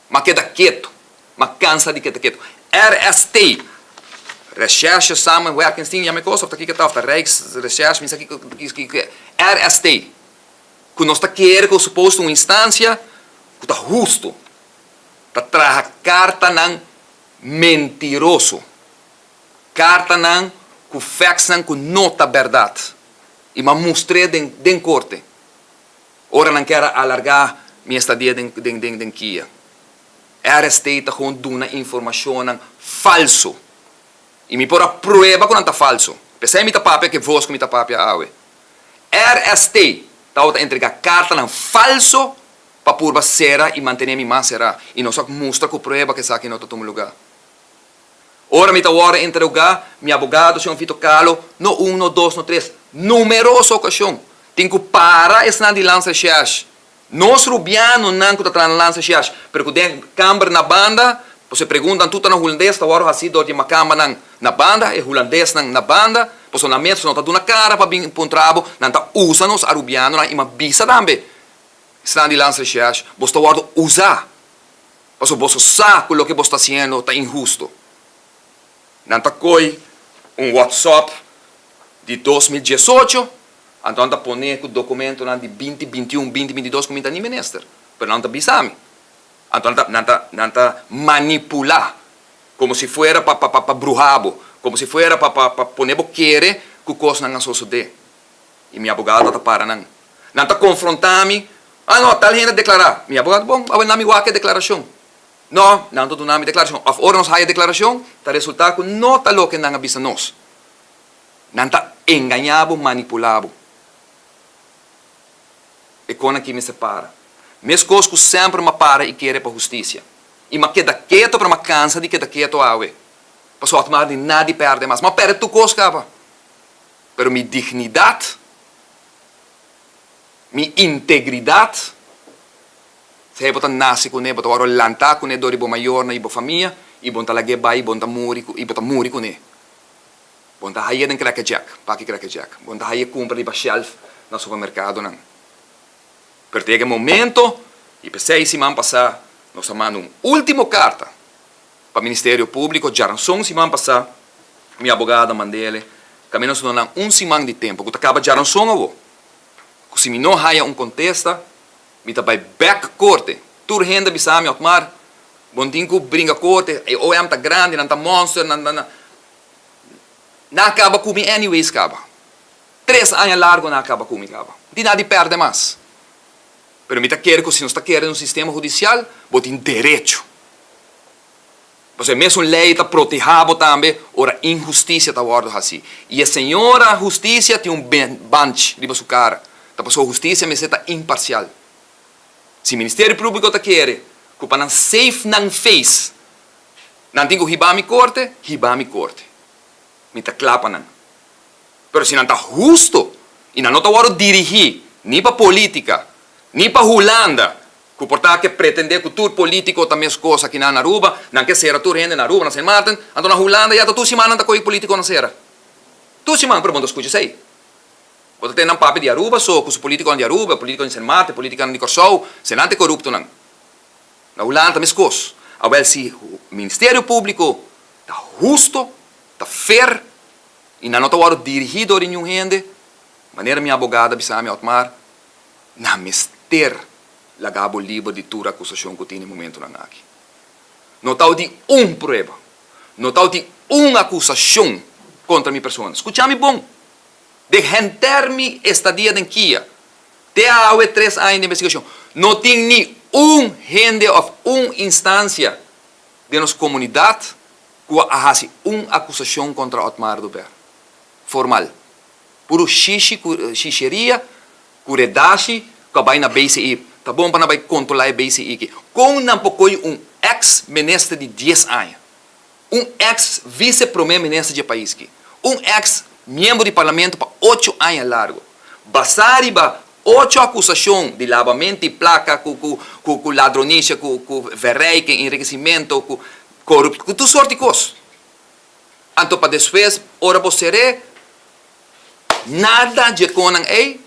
M'a keda ketu. M'a kansa di keda ketu. RST, Recherche Samenwerkingsteam, yama e kos òf ta kiko ta òf ta Rijksrecherche, mi sa kiko kiko e. RST, ku nos ta kere ku suposto un instansia ku ta hustu, ta traha kartanan mentiroso, kartanan ku factsnan ku no ta bèrdat i m'a mustr'é den den korte ora nan kier a alargá mi estadia den den den den kia. RST ta gewoon duna informashonnan falso i mi por a prueba ku nan ta falso. P'esei mi ta papia ku e vos ku mi ta papia awe. RST tabata entregá kartanan falso pa purba sera i mantené mi mas será, i nos a mustra ku prueba ku esaki no ta tuma lugá. Ora mi ta wòrdu interogá, mi abogado, señor Vito Calo, no un, no dos, no tres, numeroso okashon, tin ku para esnan di Landsrecherche. Nos rubianonan ku ta traha na Landsrecherche, pero ku den kamber na banda, pasobra e preguntanan tur ta na hulandes, ta wòrdu hasí dor di e makambanan na banda, e hulandesnan na banda, pasobra nan mes no ta duna kara pa bin puntra bo, nan ta usa nos arubianonan i mi a bisa tambe, Esnan di Landsrecherche, boso ta wòrdu usá, pasobra boso sa ku loke boso ta hasiendo ta inhusto. Nan ta koi un WhatsApp di 2018, anto nan ta pone ku dokumentonan di 2021, 2022 ku mi ta ni minister, pero nan ta bisa mi. Anto nan ta, nan ta, nan ta manipulá komo si fuera pa, pa, pa bruha bo, komo si fuera pa, pa, pa pone bo kere ku kosnan a sosodé. I mi abogado ta para nan. Nan ta konfrontá mi, Ah no, tal hende a deklará. Mi abogado, Bon, awor na mi wak e deklarashon. No, nan ta duna mi deklarashon. Òf ora nos haya deklarashon, ta resultá ku no ta loke nan a bisa nos. Nan ta engañá bo, manipulá bo. E kon aki mester para. Meskos ku semper m'a para i kere pa hustisia. I m'a keda keto, pero m'a kansa di keda keto awe. Pasobra Otmar di nadi pèrdè mas. M'a pèrdè tur kos kaba. Pero mi dignidat, mi integridat, Esei bo ta nase kuné, bo ta wòrdu lantá kuné dor di bo mayornan i bo famia, i bo no ta lag'é bai, bo no ta muri ku, i bo ta muri kuné. Bo no ta haye den Cracker Jack, paki Cracker Jack. Bo no ta haye kumpra riba shelf na supermerkadonan. Pero ta yega e momento, i p'esei siman pasá nos a manda un último karta pa Ministerio Públiko, djaranson siman pasá mi abogado a mand'ele, kaminda nos duna nan un siman di tempu, ku ta kaba djaranson awo, ku si mi no haya un kontesta, Mi ta bai bek korte. Tur hende a bisa mi, Otmar, bo no tin ku bringa korte, e OM ta grandi, nan ta monster, nan nan Nan a kaba ku mi anyways kaba. Tres aña largo nan a kaba ku mi kaba. No tin nada di pèrdè mas. Pero mi ta kere ku si nos ta kere den un sistema hudisial, bo tin derecho. Pasobra e mesun lei ta protehá bo tambe ora inhustisia ta wòrdu hasí. I e señora hustisia tin un banchi riba su kara. Ta pasobra hustisia mester ta imparsial. Si Ministerio Públiko ta kere ku pa nan safe nan face nan tin ku hiba mi korte, hiba mi korte. Mi ta kla pa nan. Pero si nan ta husto i nan no ta wòrdu dirigí ni pa polítika ni pa Hulanda Ku por ta ke pretende ku tur politiko ta meskos akinan na Aruba, nan ke sera tur hende na Aruba, na Sint Maarten, anto na Hulanda ya ta tur siman nan ta kohe politikonan sera. Tur siman, pero bo no ta skucha esei. Bo ta tende nan papia di Aruba so, ku su politikonan di Aruba, politikonan di Sint Maarten, politikonan di Kòrsou, senan ta e koruptonan. Na Hulanda ta meskos. Awel si Ministerio Públiko ta husto, ta fair, i nan no ta wòrdu dirigí dor di niun hende, manera mi abogado a bisa mi, Otmar, Nan mester laga bo liber di tur akusashon ku tin e momentunan aki. No tau tin un prueba, no tau tin un akusashon kontra mi persona. Skucha mi bon! Den henter mi estadia den kia, te awe tres aña di investigashon, no tin ni un hende òf un instansia den nos komunidat ku a hasi un akusashon kontra Otmar Oduber, formal. Puru shishi ku shisheria ku redashi ku a bai na BCI. Ta bon pa nan bai kontrolá e BCI aki. Kon nan por kohe un eks minister di dies aña, un eks vise prome minister dje pais aki, un eks miembro di parlamento pa ocho aña largo, basá riba ocho akusashon di labamento di plaka ku ku ku ladronisia ku ku verrijking, enrikesimentu, ku korup ku tur sort di kos. Anto pa despues ora bo ser'é, nada dje konnan ei,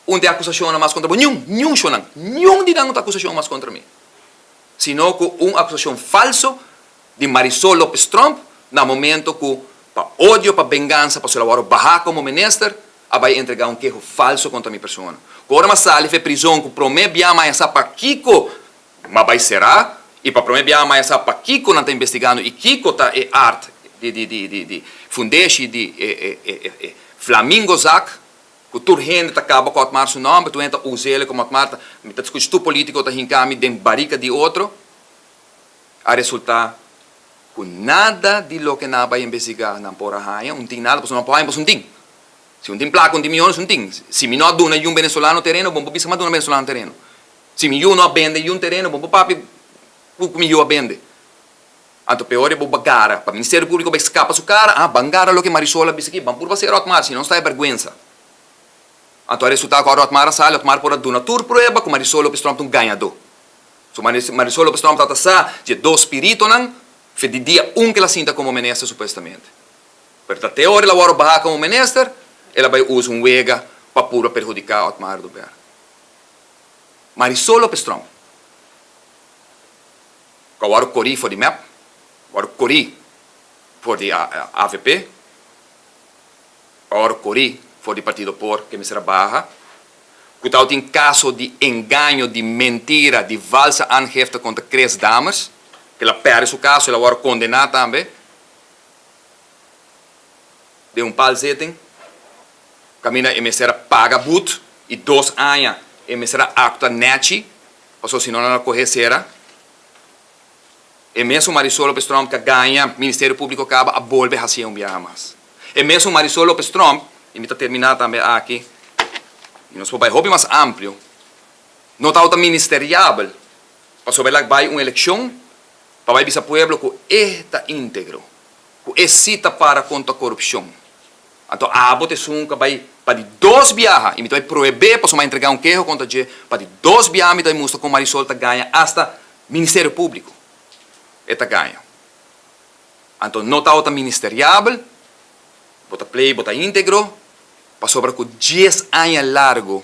un ta e akusashonnan mas kontra bo, niun, niun shonnan, niun di nan no ta akusashon mas kontra mi, sino ku un akusashon falso di Marisol Lopez Tromp na momento ku pa odio, pa bengansa, pasobra el a wòrdu bahá komo minister, a bai entregá un keho falso kontra mi persona. Ku ora m'a sali for e prizon ku promé bia m'a sa pakiko Ma bai será i pa promé biaha maya sa pakiko nan ta investigando i kiko ta e art di di di di di fundeshi di e e e e e Flamingo-zaak ku tur hende ta kaba ku Otmar su nòmber, tur hende ta us'el komo Otmar ta mi ta skucha tur politiko ta hinka mi den barika di otro. A resultá ku nada di loke nan a bai investigá nan por a haña, un tin nada pasobra nan por haña pasobra un tin. Si un tin plaka un tin miyones un tin. Si mi no a duna yun venezolano tereno bon por bisa mi a duna venezolano tereno. Si mi yu no a bende yun tereno, bo por papia ku mi yu a bende. Anto peor e bo bagara pa Ministerio Públiko bai skapa su kara, ah, ban gara loke Marisol a bisa aki, ban purba sera Otmar, si no sta e bèrgwensa. Anto a resultá ku ora Otmar a sali, Otmar por a duna tur prueba ku Marisol Lopez Tromp ta un gañadó. So Marisol Lopez Tromp tabata sa dje dos spiritonan fe di dia un ku el a sinta komo minister supuestamente. Pero ta te ora el a wòrdu baha komo minister, el a bai usa un wega pa purba perhudiká Otmar Oduber. Marisol Lopez Tromp, ku a wòrdu korí for di mep, wòrdu korí for di avp, a wòrdu korí for di partido por ke mester a baha, ku tabatin kaso di engaño, di mentira, di valse aangifte kontra Chris Dammers, ku el a pèrdè su kaso, el a wòrdu kondená tambe den un paalzitting. Kaminda e mester a paga but i dos aña e mester a aktua nèchi, pasobra si no nan a kohe sera. E mesun Marisol Lopez Tromp ku a gaña Ministerio Públiko kaba a bolbe hasié un biaha mas. E mesun Marisol Lopez Tromp, i mi ta terminá tambe aki, i nos por bai hopi mas amplio, no tabata ministeriabel pasobra el a bai un elekshon pa bai bisa pueblo ku e ta íntegro, ku e sí ta para kontra korupshon. Anto abo ta esun ku a bai pa di dos biaha, i mi ta bai prohibé pasobra mi a entregá un keho kontra dje, pa di dos biaha mi ta bai mustra kon Marisol ta gaña asta Ministerio Públiko e ta gaña. Anto no tabata ministeriabel, bo ta plei, bo ta íntegro, pasobra ku dies aña largu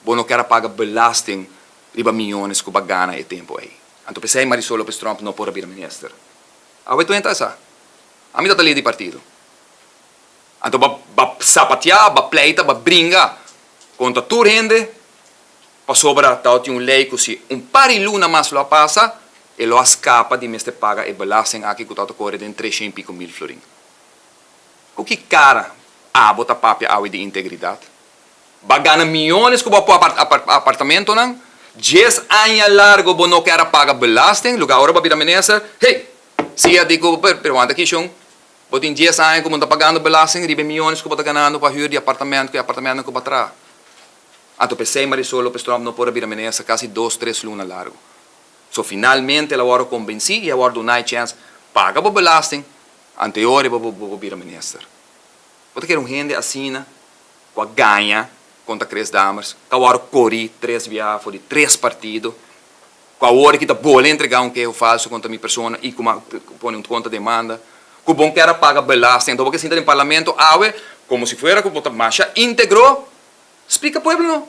bo no ker a paga belasting riba miyones ku bo a gana e tempu ei. Anto p'esei Marisol Lopez Tromp no por a bira minister. Awe tur hende ta sa. Ami ta ta lider di partido. Anto bo a sapatia, bo a pleita, bo a bringa kontra tur hende pasobra tabatin un lei ku si un par di luna mas lo a pasa, e lo a skapa di mester paga e belasting aki ku tabata kore den treshen i piko mil florin. Ku ki kara abo ta papia awe di integridat? Bo a gana miyones ku bo a pua apartamentonan, dies aña largo bo no ker a paga belasting, lugar ora bo a bira minister, hey! Si a di ku bo, pero wanta kishon, Bo tin dies aña ku bo no ta pagando belasting riba e miyones ku bo ta ganando pa hür di apartamento ku e apartamentonan ku bo a traha. Anto p'esei Marisol Lopez Tromp no por a bira minister kasi dos tres luna largu. So finalmente el a wòrdu kombensí i a wòrdu duna e chèns paga bo belasting anteor bo bo bira minister. Bo ta kere un hende asina ku a gaña kontra Chris Dammers, ku a wòrdu korí tres biaha for di tres partido, Ku awor ki ta bole entregá un keho falso kontra mi persona i ku pone un kontra demanda, ku bon kier a paga belasting, anto bo ke sinta den parlamento awe komo si fuera ku bo ta masha íntegro? Splika pueblo no.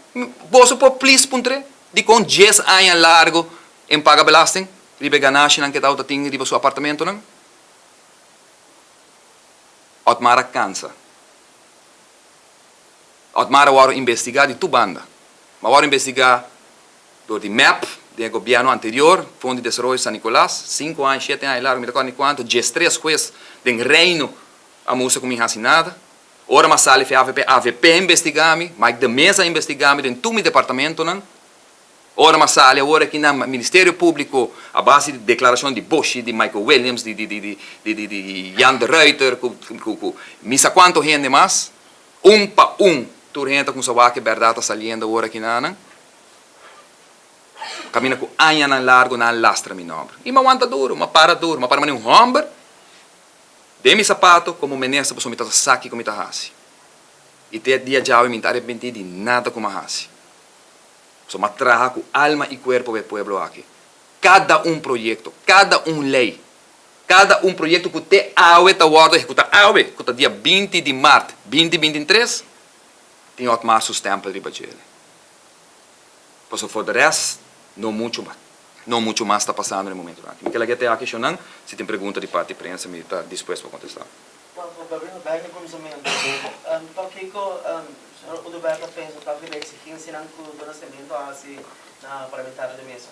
Boso por please puntr'é dikon dies aña largo en paga belasting riba e ganashinan ke tabata tin riba su apartamentonan? Otmar a kansa. Otmar a wòrdu investigá di tur banda. Ma wòrdu investigá Dor di mep den e gobièrnu anterior, Fondo di Desaroyo San Nicolas, sinku aña, shete aña largu, mi ta kòrda ni kuantu, diestres hues den Reino a mustra ku mi hasi nada. Ora mi a sali fi avp, avp a investigá mi, Mike de Meza a investigá mi den tur mi departamentonan. Ora mi a sali awor aki na Ministerio Públiko a base di deklarashon di Boschi, di Michael Williams, di di di di di Jan de Ruiter ku ku mi sa kuantu hende mas, un pa un tur hende ta kumsa wak e bèrdat ta saliendo awor aki na nan. Kaminda ku añanan largu nan a lastra mi nòmber. I mi a wanta duru, mi a para duru, mi a para manera un hòmber den mi sapato komo minister pasobra mi ta sa kiko mi ta hasi. I te dia djawe mi no ta arepentí di nada ku mi a hasi. Pasobra mi a traha ku alma i kuerpo pa e pueblo aki. Kada un proyekto, kada un lei, kada un proyekto ku te awe ta wòrdu ehekutá awe, ku ta dia 20 di mart 2023, tin Otmar su stèmpel riba djele. Pasobra for de rest no mucho no mucho mas ta pasando na e momentonan aki. Mi ke laga te aki shownan, si tin pregunta di parti prensa mi ta dispuesto pa kontestá. Pa Gabriel bek na kuminsamentu, pakiko señor Oduber ta pensa tantu riba eksigensianan ku Don Nascimento a hasi na parlamentario de mesa?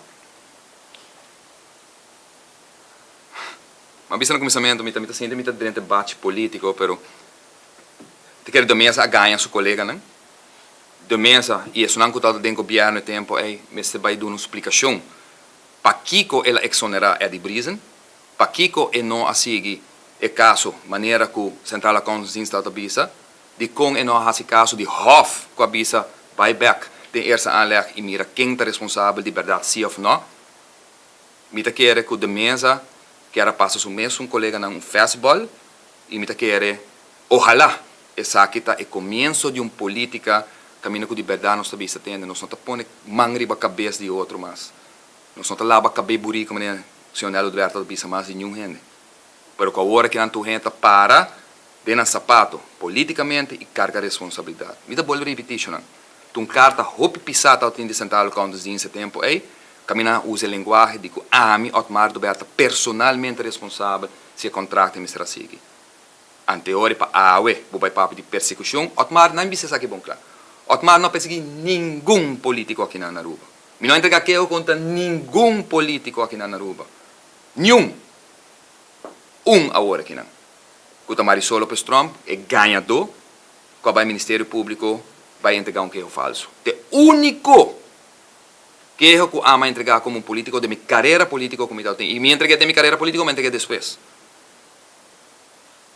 Mi a bisa na kuminsamentu mi ta mi ta sinti mi ta drenta e bachi politiko pero ta kere de mesa a gaña su koleganan. De mesa y esunnan cu tabata den gobierno e tempo ey mester bay duna un splicacion pakico el a exonera Eddie Briesen, pakico e no a sigui e caso manera cu Centrale Accountantsdienst tabata bisa, dicon e no a haci caso di Hof cu a bisa bay bek den eerste aanleg y mira ken ta responsabel di berdad si of no. Mi ta kere cu De Meza kier a pasa su mesun coleganan un fastball y mi ta kere ohala Esaki ta e comienso di un politica caminda cu di berdad nos ta bisa tende, nos no ta pone man riba cabes di otro mas, nos no ta laba cabey burico manera señor Nelo Duarte ta bisa mas di niun hende, pero cu awor aki nan tur hende ta para den nan sapato politicamente y carga responsabilidad. Mi ta bolbe ripiti shonan, ta un carta hopi pisa tabatin di Central Accountantsdienst e tempo ey, caminda nan a usa e lenguahe di cu ami Otmar Duarte ta personalmente responsabel si e contracto mester a sigui. Anteori pa awe bo bai papia di persekushon, Otmar nan bisa esaki bon kla. Otmar no a persegui ningun politiko aki na Aruba. Mi no a entrega keho kontra ningun politiko aki na Aruba. Niun! Un awor aki nan, ku ta Marisol Lopez Tromp, e gañadó ku a bai Ministerio Públiko bai entrega un keho falso. Ta e úniko! Keho ku ami a entregá komo un polítiko den mi karera polítiko ku mi tabatin. I mi entreg'é den mi karera polítiko, mi entreg'é despues.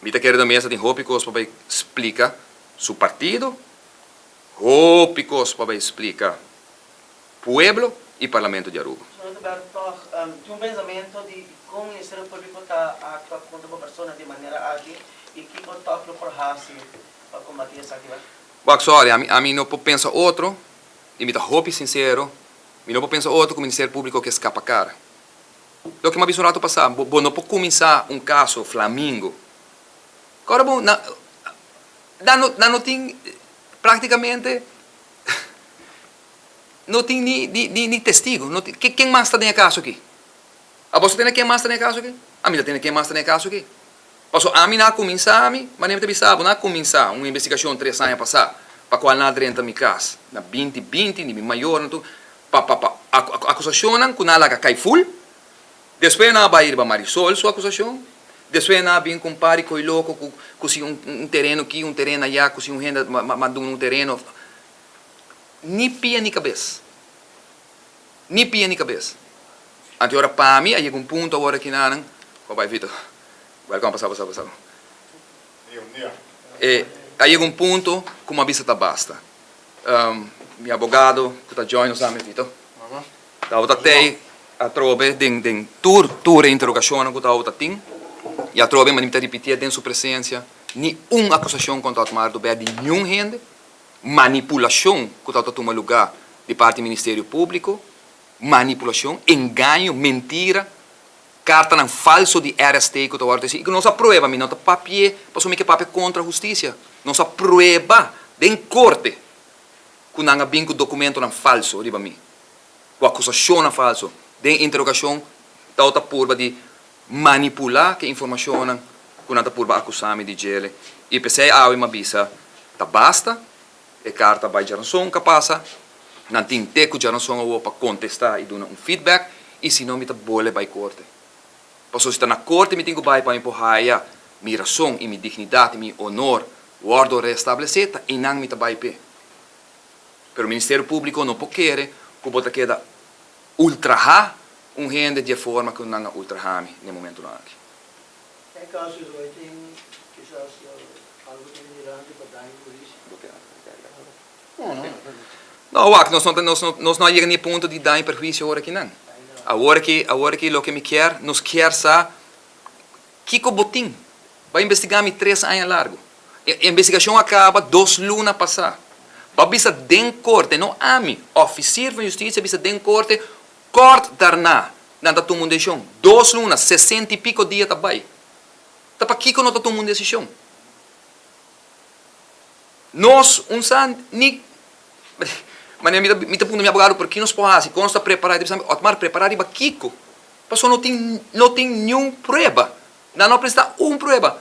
Mi ta kere den mesa tin hopi kos pa bai splika su partido, hopi kos pa bai splika pueblo i Parlamento di Aruba. Señor Oduber, tòg tin un pensamentu di kon Ministerio Públiko ta aktua kontra bo persona di manera aki i kiko tòg lo por hasi pa kombatí esaki? Wak, sorry, ami ami no por pensa otro i mi ta hopi sincero, mi no por pensa otro ku Ministerio Públiko ke skapa kara. Loke mi a bisa un rato pasá, bo bo no por kuminsá un kaso Flamingo. Kòrda bo, nan nan no nan no tin práktikamente no tin ni ni ni ni testigo, no tin, ken mas ta den e kaso aki? Abo sa tende ken mas ta den e kaso aki? Ami ta tende ken mas ta den e kaso aki. Paso ami nan a kuminsá ami, manera mi ta bisa bo, nan a kuminsá un investigashon tres aña pasá pa kual nan a drenta mi kas na binti binti di mi mayornan tur pa pa pa akusashonnan ku nan a laga kai ful. Despues nan a bai riba Marisol su akusashon, despues nan a bin ku un par di koi loko ku ku si un un tereno aki un tereno ayá ku si un hende a duna un tereno. Ni pia ni kabes. Ni pia ni kabes. Anto ora pa mi a yega un punto awor aki nan, bo bai Vito. Welcome, pasa, pasa, pasa. E a yega un punto ku mi a bisa ta basta. Mi abogado ku ta join nos ami, Vito, tabata tei atrobe den den tur tur e interogashonnan ku tabata tin i atrobe mi ta ripitié den su presensia, ni un akusashon kontra Otmar Dubé di niun hende, manipulashon ku tabata tuma lugá di parti Ministerio Públiko, manipulashon, engaño, mentira. Kartanan falso di RST ku ta wòrdu hasi i ku nos a prueba, mi no ta papi'é pasobra mi ke papia kontra hustisia, nos a prueba den korte ku nan a bin ku dokumentonan falso riba mi, ku akusashonnan falso, den interogashon tawata purba di manipulá ku e informashonnan ku nan ta purba akusá mi di djele i p'esei awe mi a bisa ta basta, e karta bai djaranson ka pasa. Nan tin te ku djaranson awor pa kontestá i duna un feedback i si no mi ta bole bai korte. Pasobra si ta na korte mi tin ku bai pa mi por haya mi rason i mi dignidat i mi honor wòrdu restablesé ta einan mi ta bai p'e. Pero Ministerio Públiko no por kere ku bo ta keda ultrahá un hende di e forma ku nan a ultrahá mi na e momentunan aki. E kaso is hoy tin kisas algu tin dilanti pa daño polis. No, wak, nos no ta, nos no, nos no a yega ni e punto di daño perhuisio awor aki nan. Awor aki, awor aki loke mi kier, nos kier sa kiko bo tin. Bo a investigá mi tres aña largu. E investigashon a kaba dos luna pasá. Bo a bisa den korte, no ami, ofisier van justisia a bisa den korte, kort daarna nan ta tuma un desishon. Dos luna, sesenta i piko dia ta bai. Ta pakiko no ta tuma un desishon? Nos un sa ni manera mi ta mi ta puntra mi abogado por ki nos por hasi kon nos ta prepara i ta bisa mi Otmar prepara riba kiko pasobra no tin no tin niun prueba nan no a presenta un prueba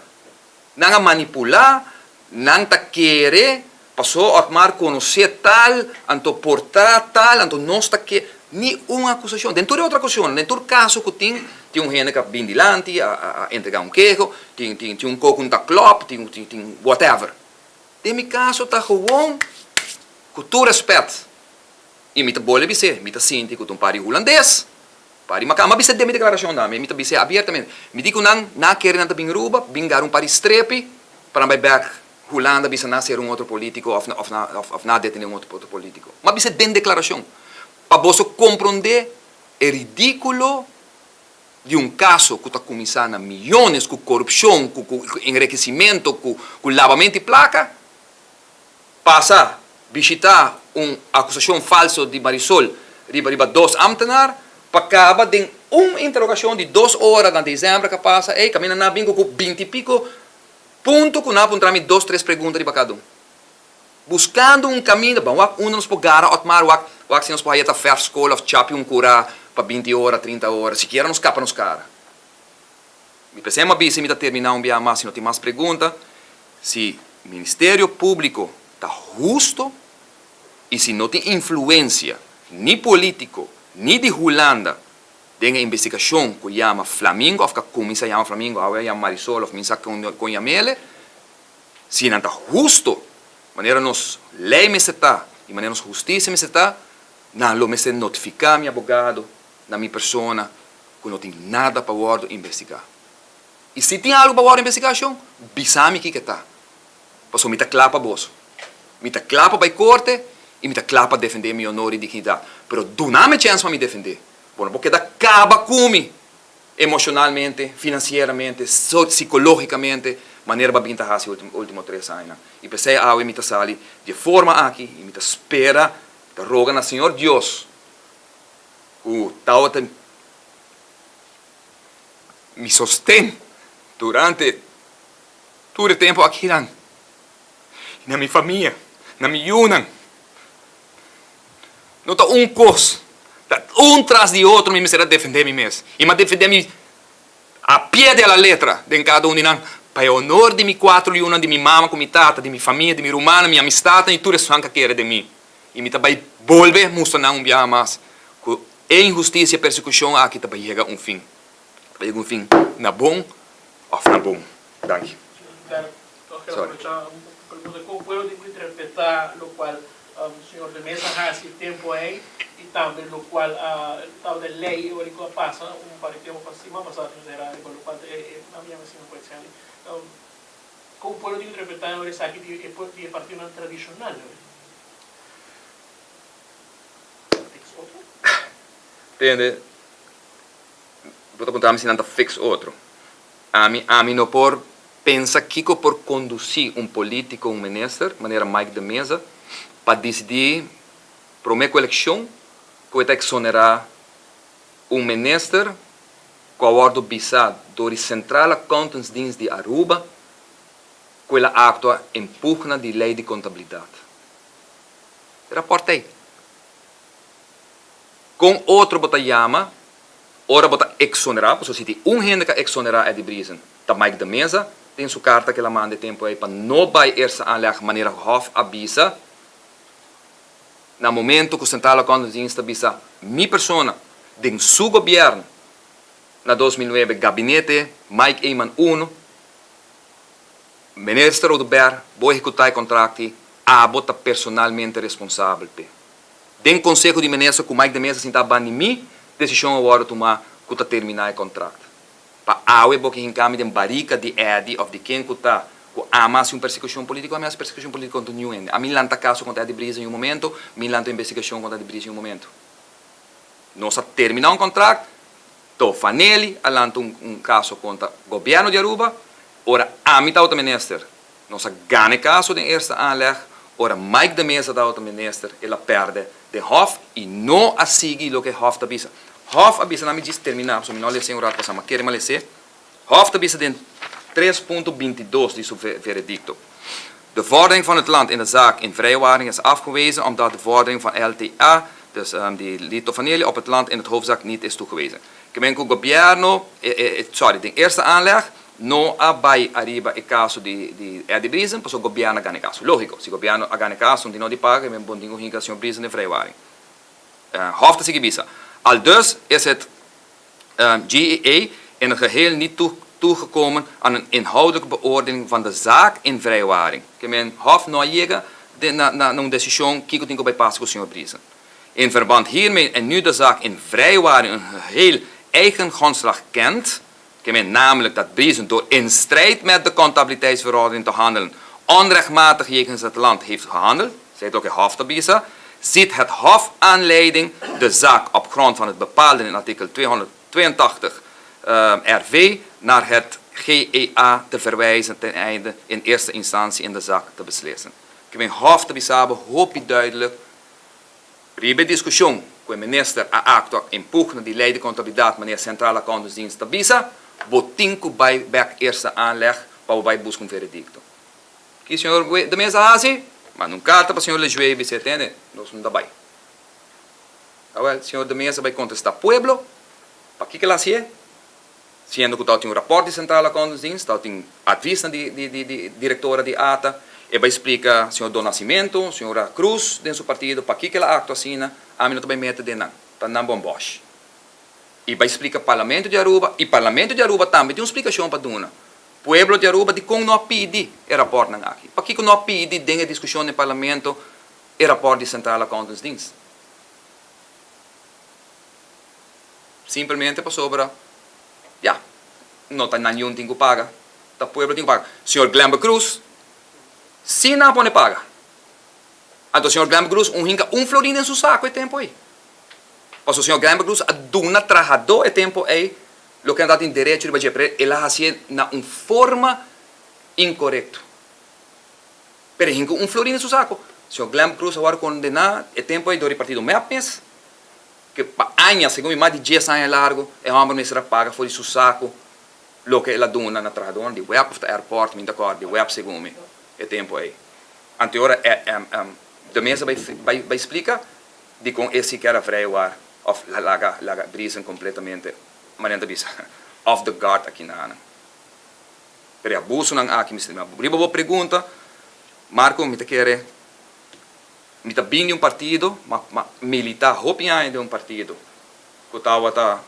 nan a manipula nan ta kere pasobra Otmar konosé tal anto por ta tal anto nos ta ke ni un akusashon den tur e otro akusashonnan den tur kaso ku tin tin un hende ku a bin dilanti a a entrega un keho tin tin tin un koko ku no ta klòp tin tin tin whatever. Den mi kaso ta gewoon ku tur rèspèt i mi ta bole bis'é, mi ta sinti ku ta un par di hulandes, par di makan. M'a bis'é den mi deklarashon tambe, mi ta bis'é abiertamente. Mi di ku nan, nan a kere nan ta bin Aruba, bin gara un par di strepi pa nan bai bèk Hulanda bisa nan a sera un otro polítiko òf òf òf nan a detené un otro polítiko. M'a bis'é den deklarashon pa boso komprondé e ridíkulo di un kaso ku ta kuminsá na miyones ku korupshon, ku ku enrekesimentu, ku ku labamentu di plaka, pasa bishitá un akusashon falso di Marisol riba riba dos ámtenar pa kaba den un interogashon di dos ora na desèmber ku a pasa ei kaminda nan a bin ku ku binti piko punto ku nan a puntra mi dos tres pregunta riba kada un. Buskando un kaminda, ban wak unda nos por gara Otmar, wak wak si nos por haya ta verf skol of chapi un kura pa binti ora, trinta ora, sikiera nos kapa nos kara. Mi pensé m'a bisa i mi ta terminá un bia mas si no tin mas pregunta, si Ministerio Públiko ta husto i si no tin influensia ni polítiko ni di Hulanda den e investigashon ku yama Flamingo of ku a kuminsá yama Flamingo, awe a yama Marisol of mi sa kon yam'ele, Si nan ta husto, manera nos ley mester ta y manera nos husticia mester ta, Nan lo mester notifiká mi abogado na mi persona ku no tin nada pa wòrdu investigá. I si tin algu pa wòrdu investigá, shon, bisa mi kiko ta. Pasobra mi ta kla pa boso. Mi ta kla pa bai korte i mi ta kla pa defendé mi honor i dignidat. Pero duna mi chèns pa mi defendé. Bo no por keda kaba ku mi emoshonalmente, finansieramente, sikológikamente, manera bo a bin ta hasi último tres añanan. I p'esei awe mi ta sali di e forma aki i mi ta spera, mi ta roga na Señor Dios ku tabata mi sosten durante tur e tempu akinan, i na mi famia, na mi yunan. No ta un kos, ta un tras di otro mi mester a defendé mi mes. I mi a defendé mi a pie de la letra den kada un di nan, pa e honor di mi kuatro yunan, di mi mama ku mi tata, di mi famia, di mi rumannan, mi amistatnan i tur esnan ku a kere den mi. I mi ta bai bolbe mustra nan un biaha mas ku e inhustisia i persekushon aki ta bai yega un fin. Ta bai yega un fin na bon òf na bon. Danki. Sorry. Señor de Meza haci e tempo ey y tambe locual a tabata e ley ora cu a pasa un par di tempo pa siman pasa si no ta hera riba locual ta e a mi yama siman coexiali con pueblo tin cu interpreta ora esaki di e di e partidonan tradicional ora fix otro? Tende bo ta puntra mi si nan ta fix otro ami ami no por Pensa kiko por kondusí un polítiko, un minister, manera Mike de Meza, pa disidí promé ku elekshon ku e ta eksonerá un minister ku a wòrdu bisá dor di Centrale Accountantsdienst di Aruba ku el a aktua en pugna di lei di kontabilidat. E rapòrt ei. Kon otro bo ta yama ora bo ta eksonerá? Pasobra si tin un hende ku a eksonerá Eddie Briesen, Ta Mike de Meza den su karta ku el a manda e tempu ei pa no bai eerste aanleg manera Hof a bisa na momento ku Centrale Accountantsdienst ta bisa mi persona den su gobièrnu na 2009 gabinete Mike Eman I Minister Oduber bo ehekutá e kontrakti abo ta personalmente responsabel p'e. Den Konseho di Minister ku Mike de Meza sinta bandi mi desishon a wòrdu tumá ku ta terminá e kontrakt. Pa awe bo ke hinka mi den barika di Eddy of di ken ku ta ku ama hasi un persekushon politiko, ami hasi persekushon politiko kontra niun hende. Ami lanta kaso kontra Eddy Briesen un momento, mi lanta investigashon kontra Eddy Briesen un momento. Nos a termina un kontrakt, Tofanelli a lanta un un kaso kontra gobièrnu di Aruba, ora ami tabata minister, nos a gana e kaso den eerste aanleg, ora Mike de Meza tabata minister el a pèrdè den Hof i no a sigui loke Hof ta bisa. Hof a bisa, nan mi djis terminá, pasobra mi no a les'é un rat pasá, ma kere mi a les'é. Hof ta bisa den 3.22 di su veredikto, De vordering van het land in de zaak in vrijwaring is afgewezen omdat de vordering van LTA, dus di Lito Vanelli, op het land in het hoofdzaak niet is toegewezen. Ke men ku gobièrnu, sorry, den eerste aanleg no a bai ariba e kaso di di Eddie Briesen pasobra gobièrnu a gana e kaso. Lógiko, si gobièrnu a gana e kaso, no tin no di paga, ke men bon tin ku hinka señor Briesen den vrijwaring. Hof ta sigui bisa, Aldus is het GEA in het geheel niet toegekomen aan een inhoudelijke beoordeling van de zaak in vrijwaring. Ke men Hof no a yega na na un desishon kiko tin ku bai pasa ku señor Briesen. In verband hiermee en nu de zaak in vrijwaring een geheel eigen grondslag kent, ke men namelijk dat Briesen door in strijd met de contabiliteitsverordening te handelen onrechtmatig jegens het land heeft gehandeld, esei ta loke Hof ta bisa, ziet het Hof aanleiding de zaak op grond van het bepaalde in artikel 282 RV naar het GEA te verwijzen ten einde in eerste instantie in de zaak te beslissen. Ke men Hof ta bisa bo hopi duidelijk Riba e diskushon ku e minister a aktua en pugna di lei di kontabilidat manera Centrale Accountantsdienst ta bisa, bo tin ku bai bek eerste aanleg pa bo bai buska un veredikto. Ki señor De Meza a hasi? Manda un karta pa señor Lejué i bis'é, Tende, nos no ta bai. Awel, señor De Meza bai kontestá pueblo, pakiko el a hasié? Siendo ku tabatin un rapòrt di Centrale Accountantsdienst, tabatin advisnan di di di di direktora di ata, e bai splika señor Don Nascimento, señora Cruz den su partido pakiko el a aktua asina, ami no ta bai mete den nan, ta nan bòmbòsh. I bai splika Parlamento di Aruba, i Parlamento di Aruba tambe tin un splikashon pa duna. Pueblo di Aruba dikon no a pidi e rapòrtnan aki? Pakiko no a pidi den e diskushon den Parlamento e rapòrt di Centrale Accountantsdienst? Simplemente pasobra, ya, no ta nan yun tin ku paga, ta pueblo tin ku paga. Señor Glenber Cruz si nan a pone paga. Anto señor Glenber Cruz un hinka un florin den su sako e tempo ei. Pasobra señor Glenber Cruz a duna trahadó e tempo ei loke nan tabatin derecho riba dje, pero el a hasié na un forma inkorekto. Pero e hinka un florin den su sako. Señor Glenber Cruz a wòrdu kondená e tempo ei dor di partido mep mes. Ke pa aña, segun mi mas di dies aña largu, e hòmber mester a paga for di su saku loke el a duna na trahadónan di web òf ta airport, mi no ta kòrda, di web segun mi, e tempu ei. Anto e ora e de mesa bai bai bai splika dikon e sikiera vrijwaar òf laga laga Briesen kompletamente, manera nan ta bisa, off the guard akinanan. Pero e abusonan aki, mi stima. Riba bo pregunta, Marco, mi ta kere. Mi ta bin di un partido, ma ma milita hopi aña den un partido cu tawata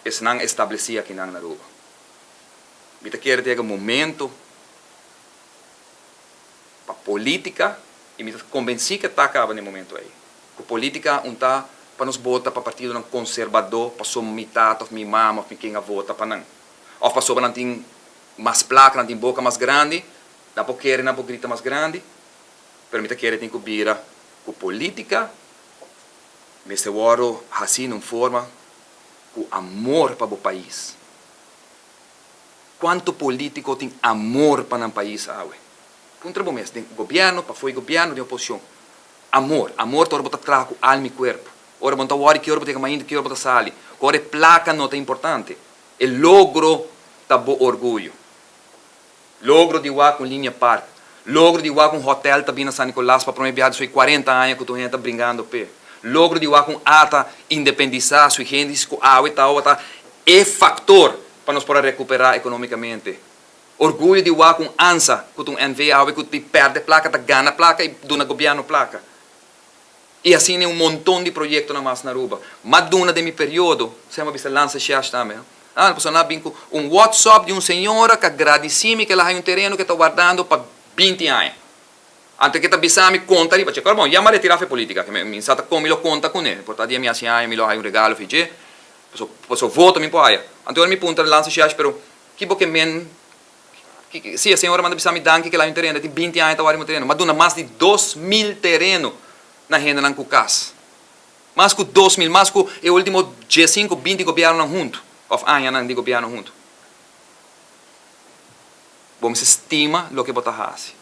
esnan estableci akinan na Aruba. Mi ta kere ta yega momento pa politica y mi ta convenci cu ta caba na e momento ey, cu politica un ta pa nos bota pa partidonan conservador pasobra mi tata of mi mama of mi ken a vota pa nan of pasobra nan tin mas placa, nan tin boca mas grandi, nan por kere, nan por grita mas grandi. Pero mi ta kere tin ku bira ku politika mester wòrdu hasí na un forma ku amor pa bo pais. Kuantu politiko tin amor pa nan pais awe? Puntra bo mes, den gobièrnu, pafó di gobièrnu, den oposishon. Amor, amor ta ora bo ta traha ku alma i kuerpo. Ora bo no ta wòri ki ora bo ta yega mainta, ki ora bo ta sali. Ku ora e plaka no ta importante. E logro ta bo orguyo. Logro di wak un linia park. Logro di wak un hotel ta bin na San Nicolas pa prome biaha despues di cuarenta aña cu tur hende ta bringando p'e. Logro di wak un ata independisa sui gendis cu awe tawata e factor pa nos por a recupera economicamente. Orguyo di wak un ansa cu ta un NV awe cu di perde placa ta gana placa y duna gobierno placa. Y asina un monton di proyectonan mas na Aruba. M'a duna den mi periodo, sema bisa lansa shesh tambe. Ah, pasobra nan a bin cu un WhatsApp di un señora cu a gradici mi cu el a haya un tereno cu e ta wardando pa binti aña. Anto ke ta bisa mi conta riba dje. Claro, bon, ya m'a retira fe politica, ke mi sa ta con mi lo conta cune. Por ta dia mi haci aña mi lo haya un regalo fe dje. Pasobra, pasobra voto mi por haya. Anto ora mi puntra lansa shesh, pero kibo ke men Si, e señora manda bisa mi danki ke el a un tereno, e tin binti aña ta wari un tereno. M'a duna mas di 2000 tereno na hendenan ku kas. Mas ku 2000, mas ku e ultimo diesinku, 20 gobièrnunan huntu, òf añanan di gobièrnu huntu. Bo mester stima loke bo ta hasi.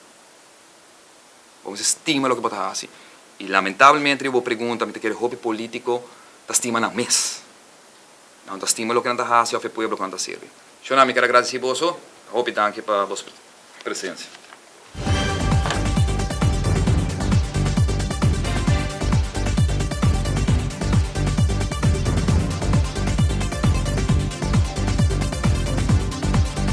Bo mester stima loke bo ta hasi. I lamentablemente riba bo pregunta mi ta kere hopi polítiko ta stima nan mes. Nan ta stima loke nan ta hasi òf e pueblo ku nan ta sirbi. Shona, mi ker a gradisí boso. Hopi danki pa boso presensia.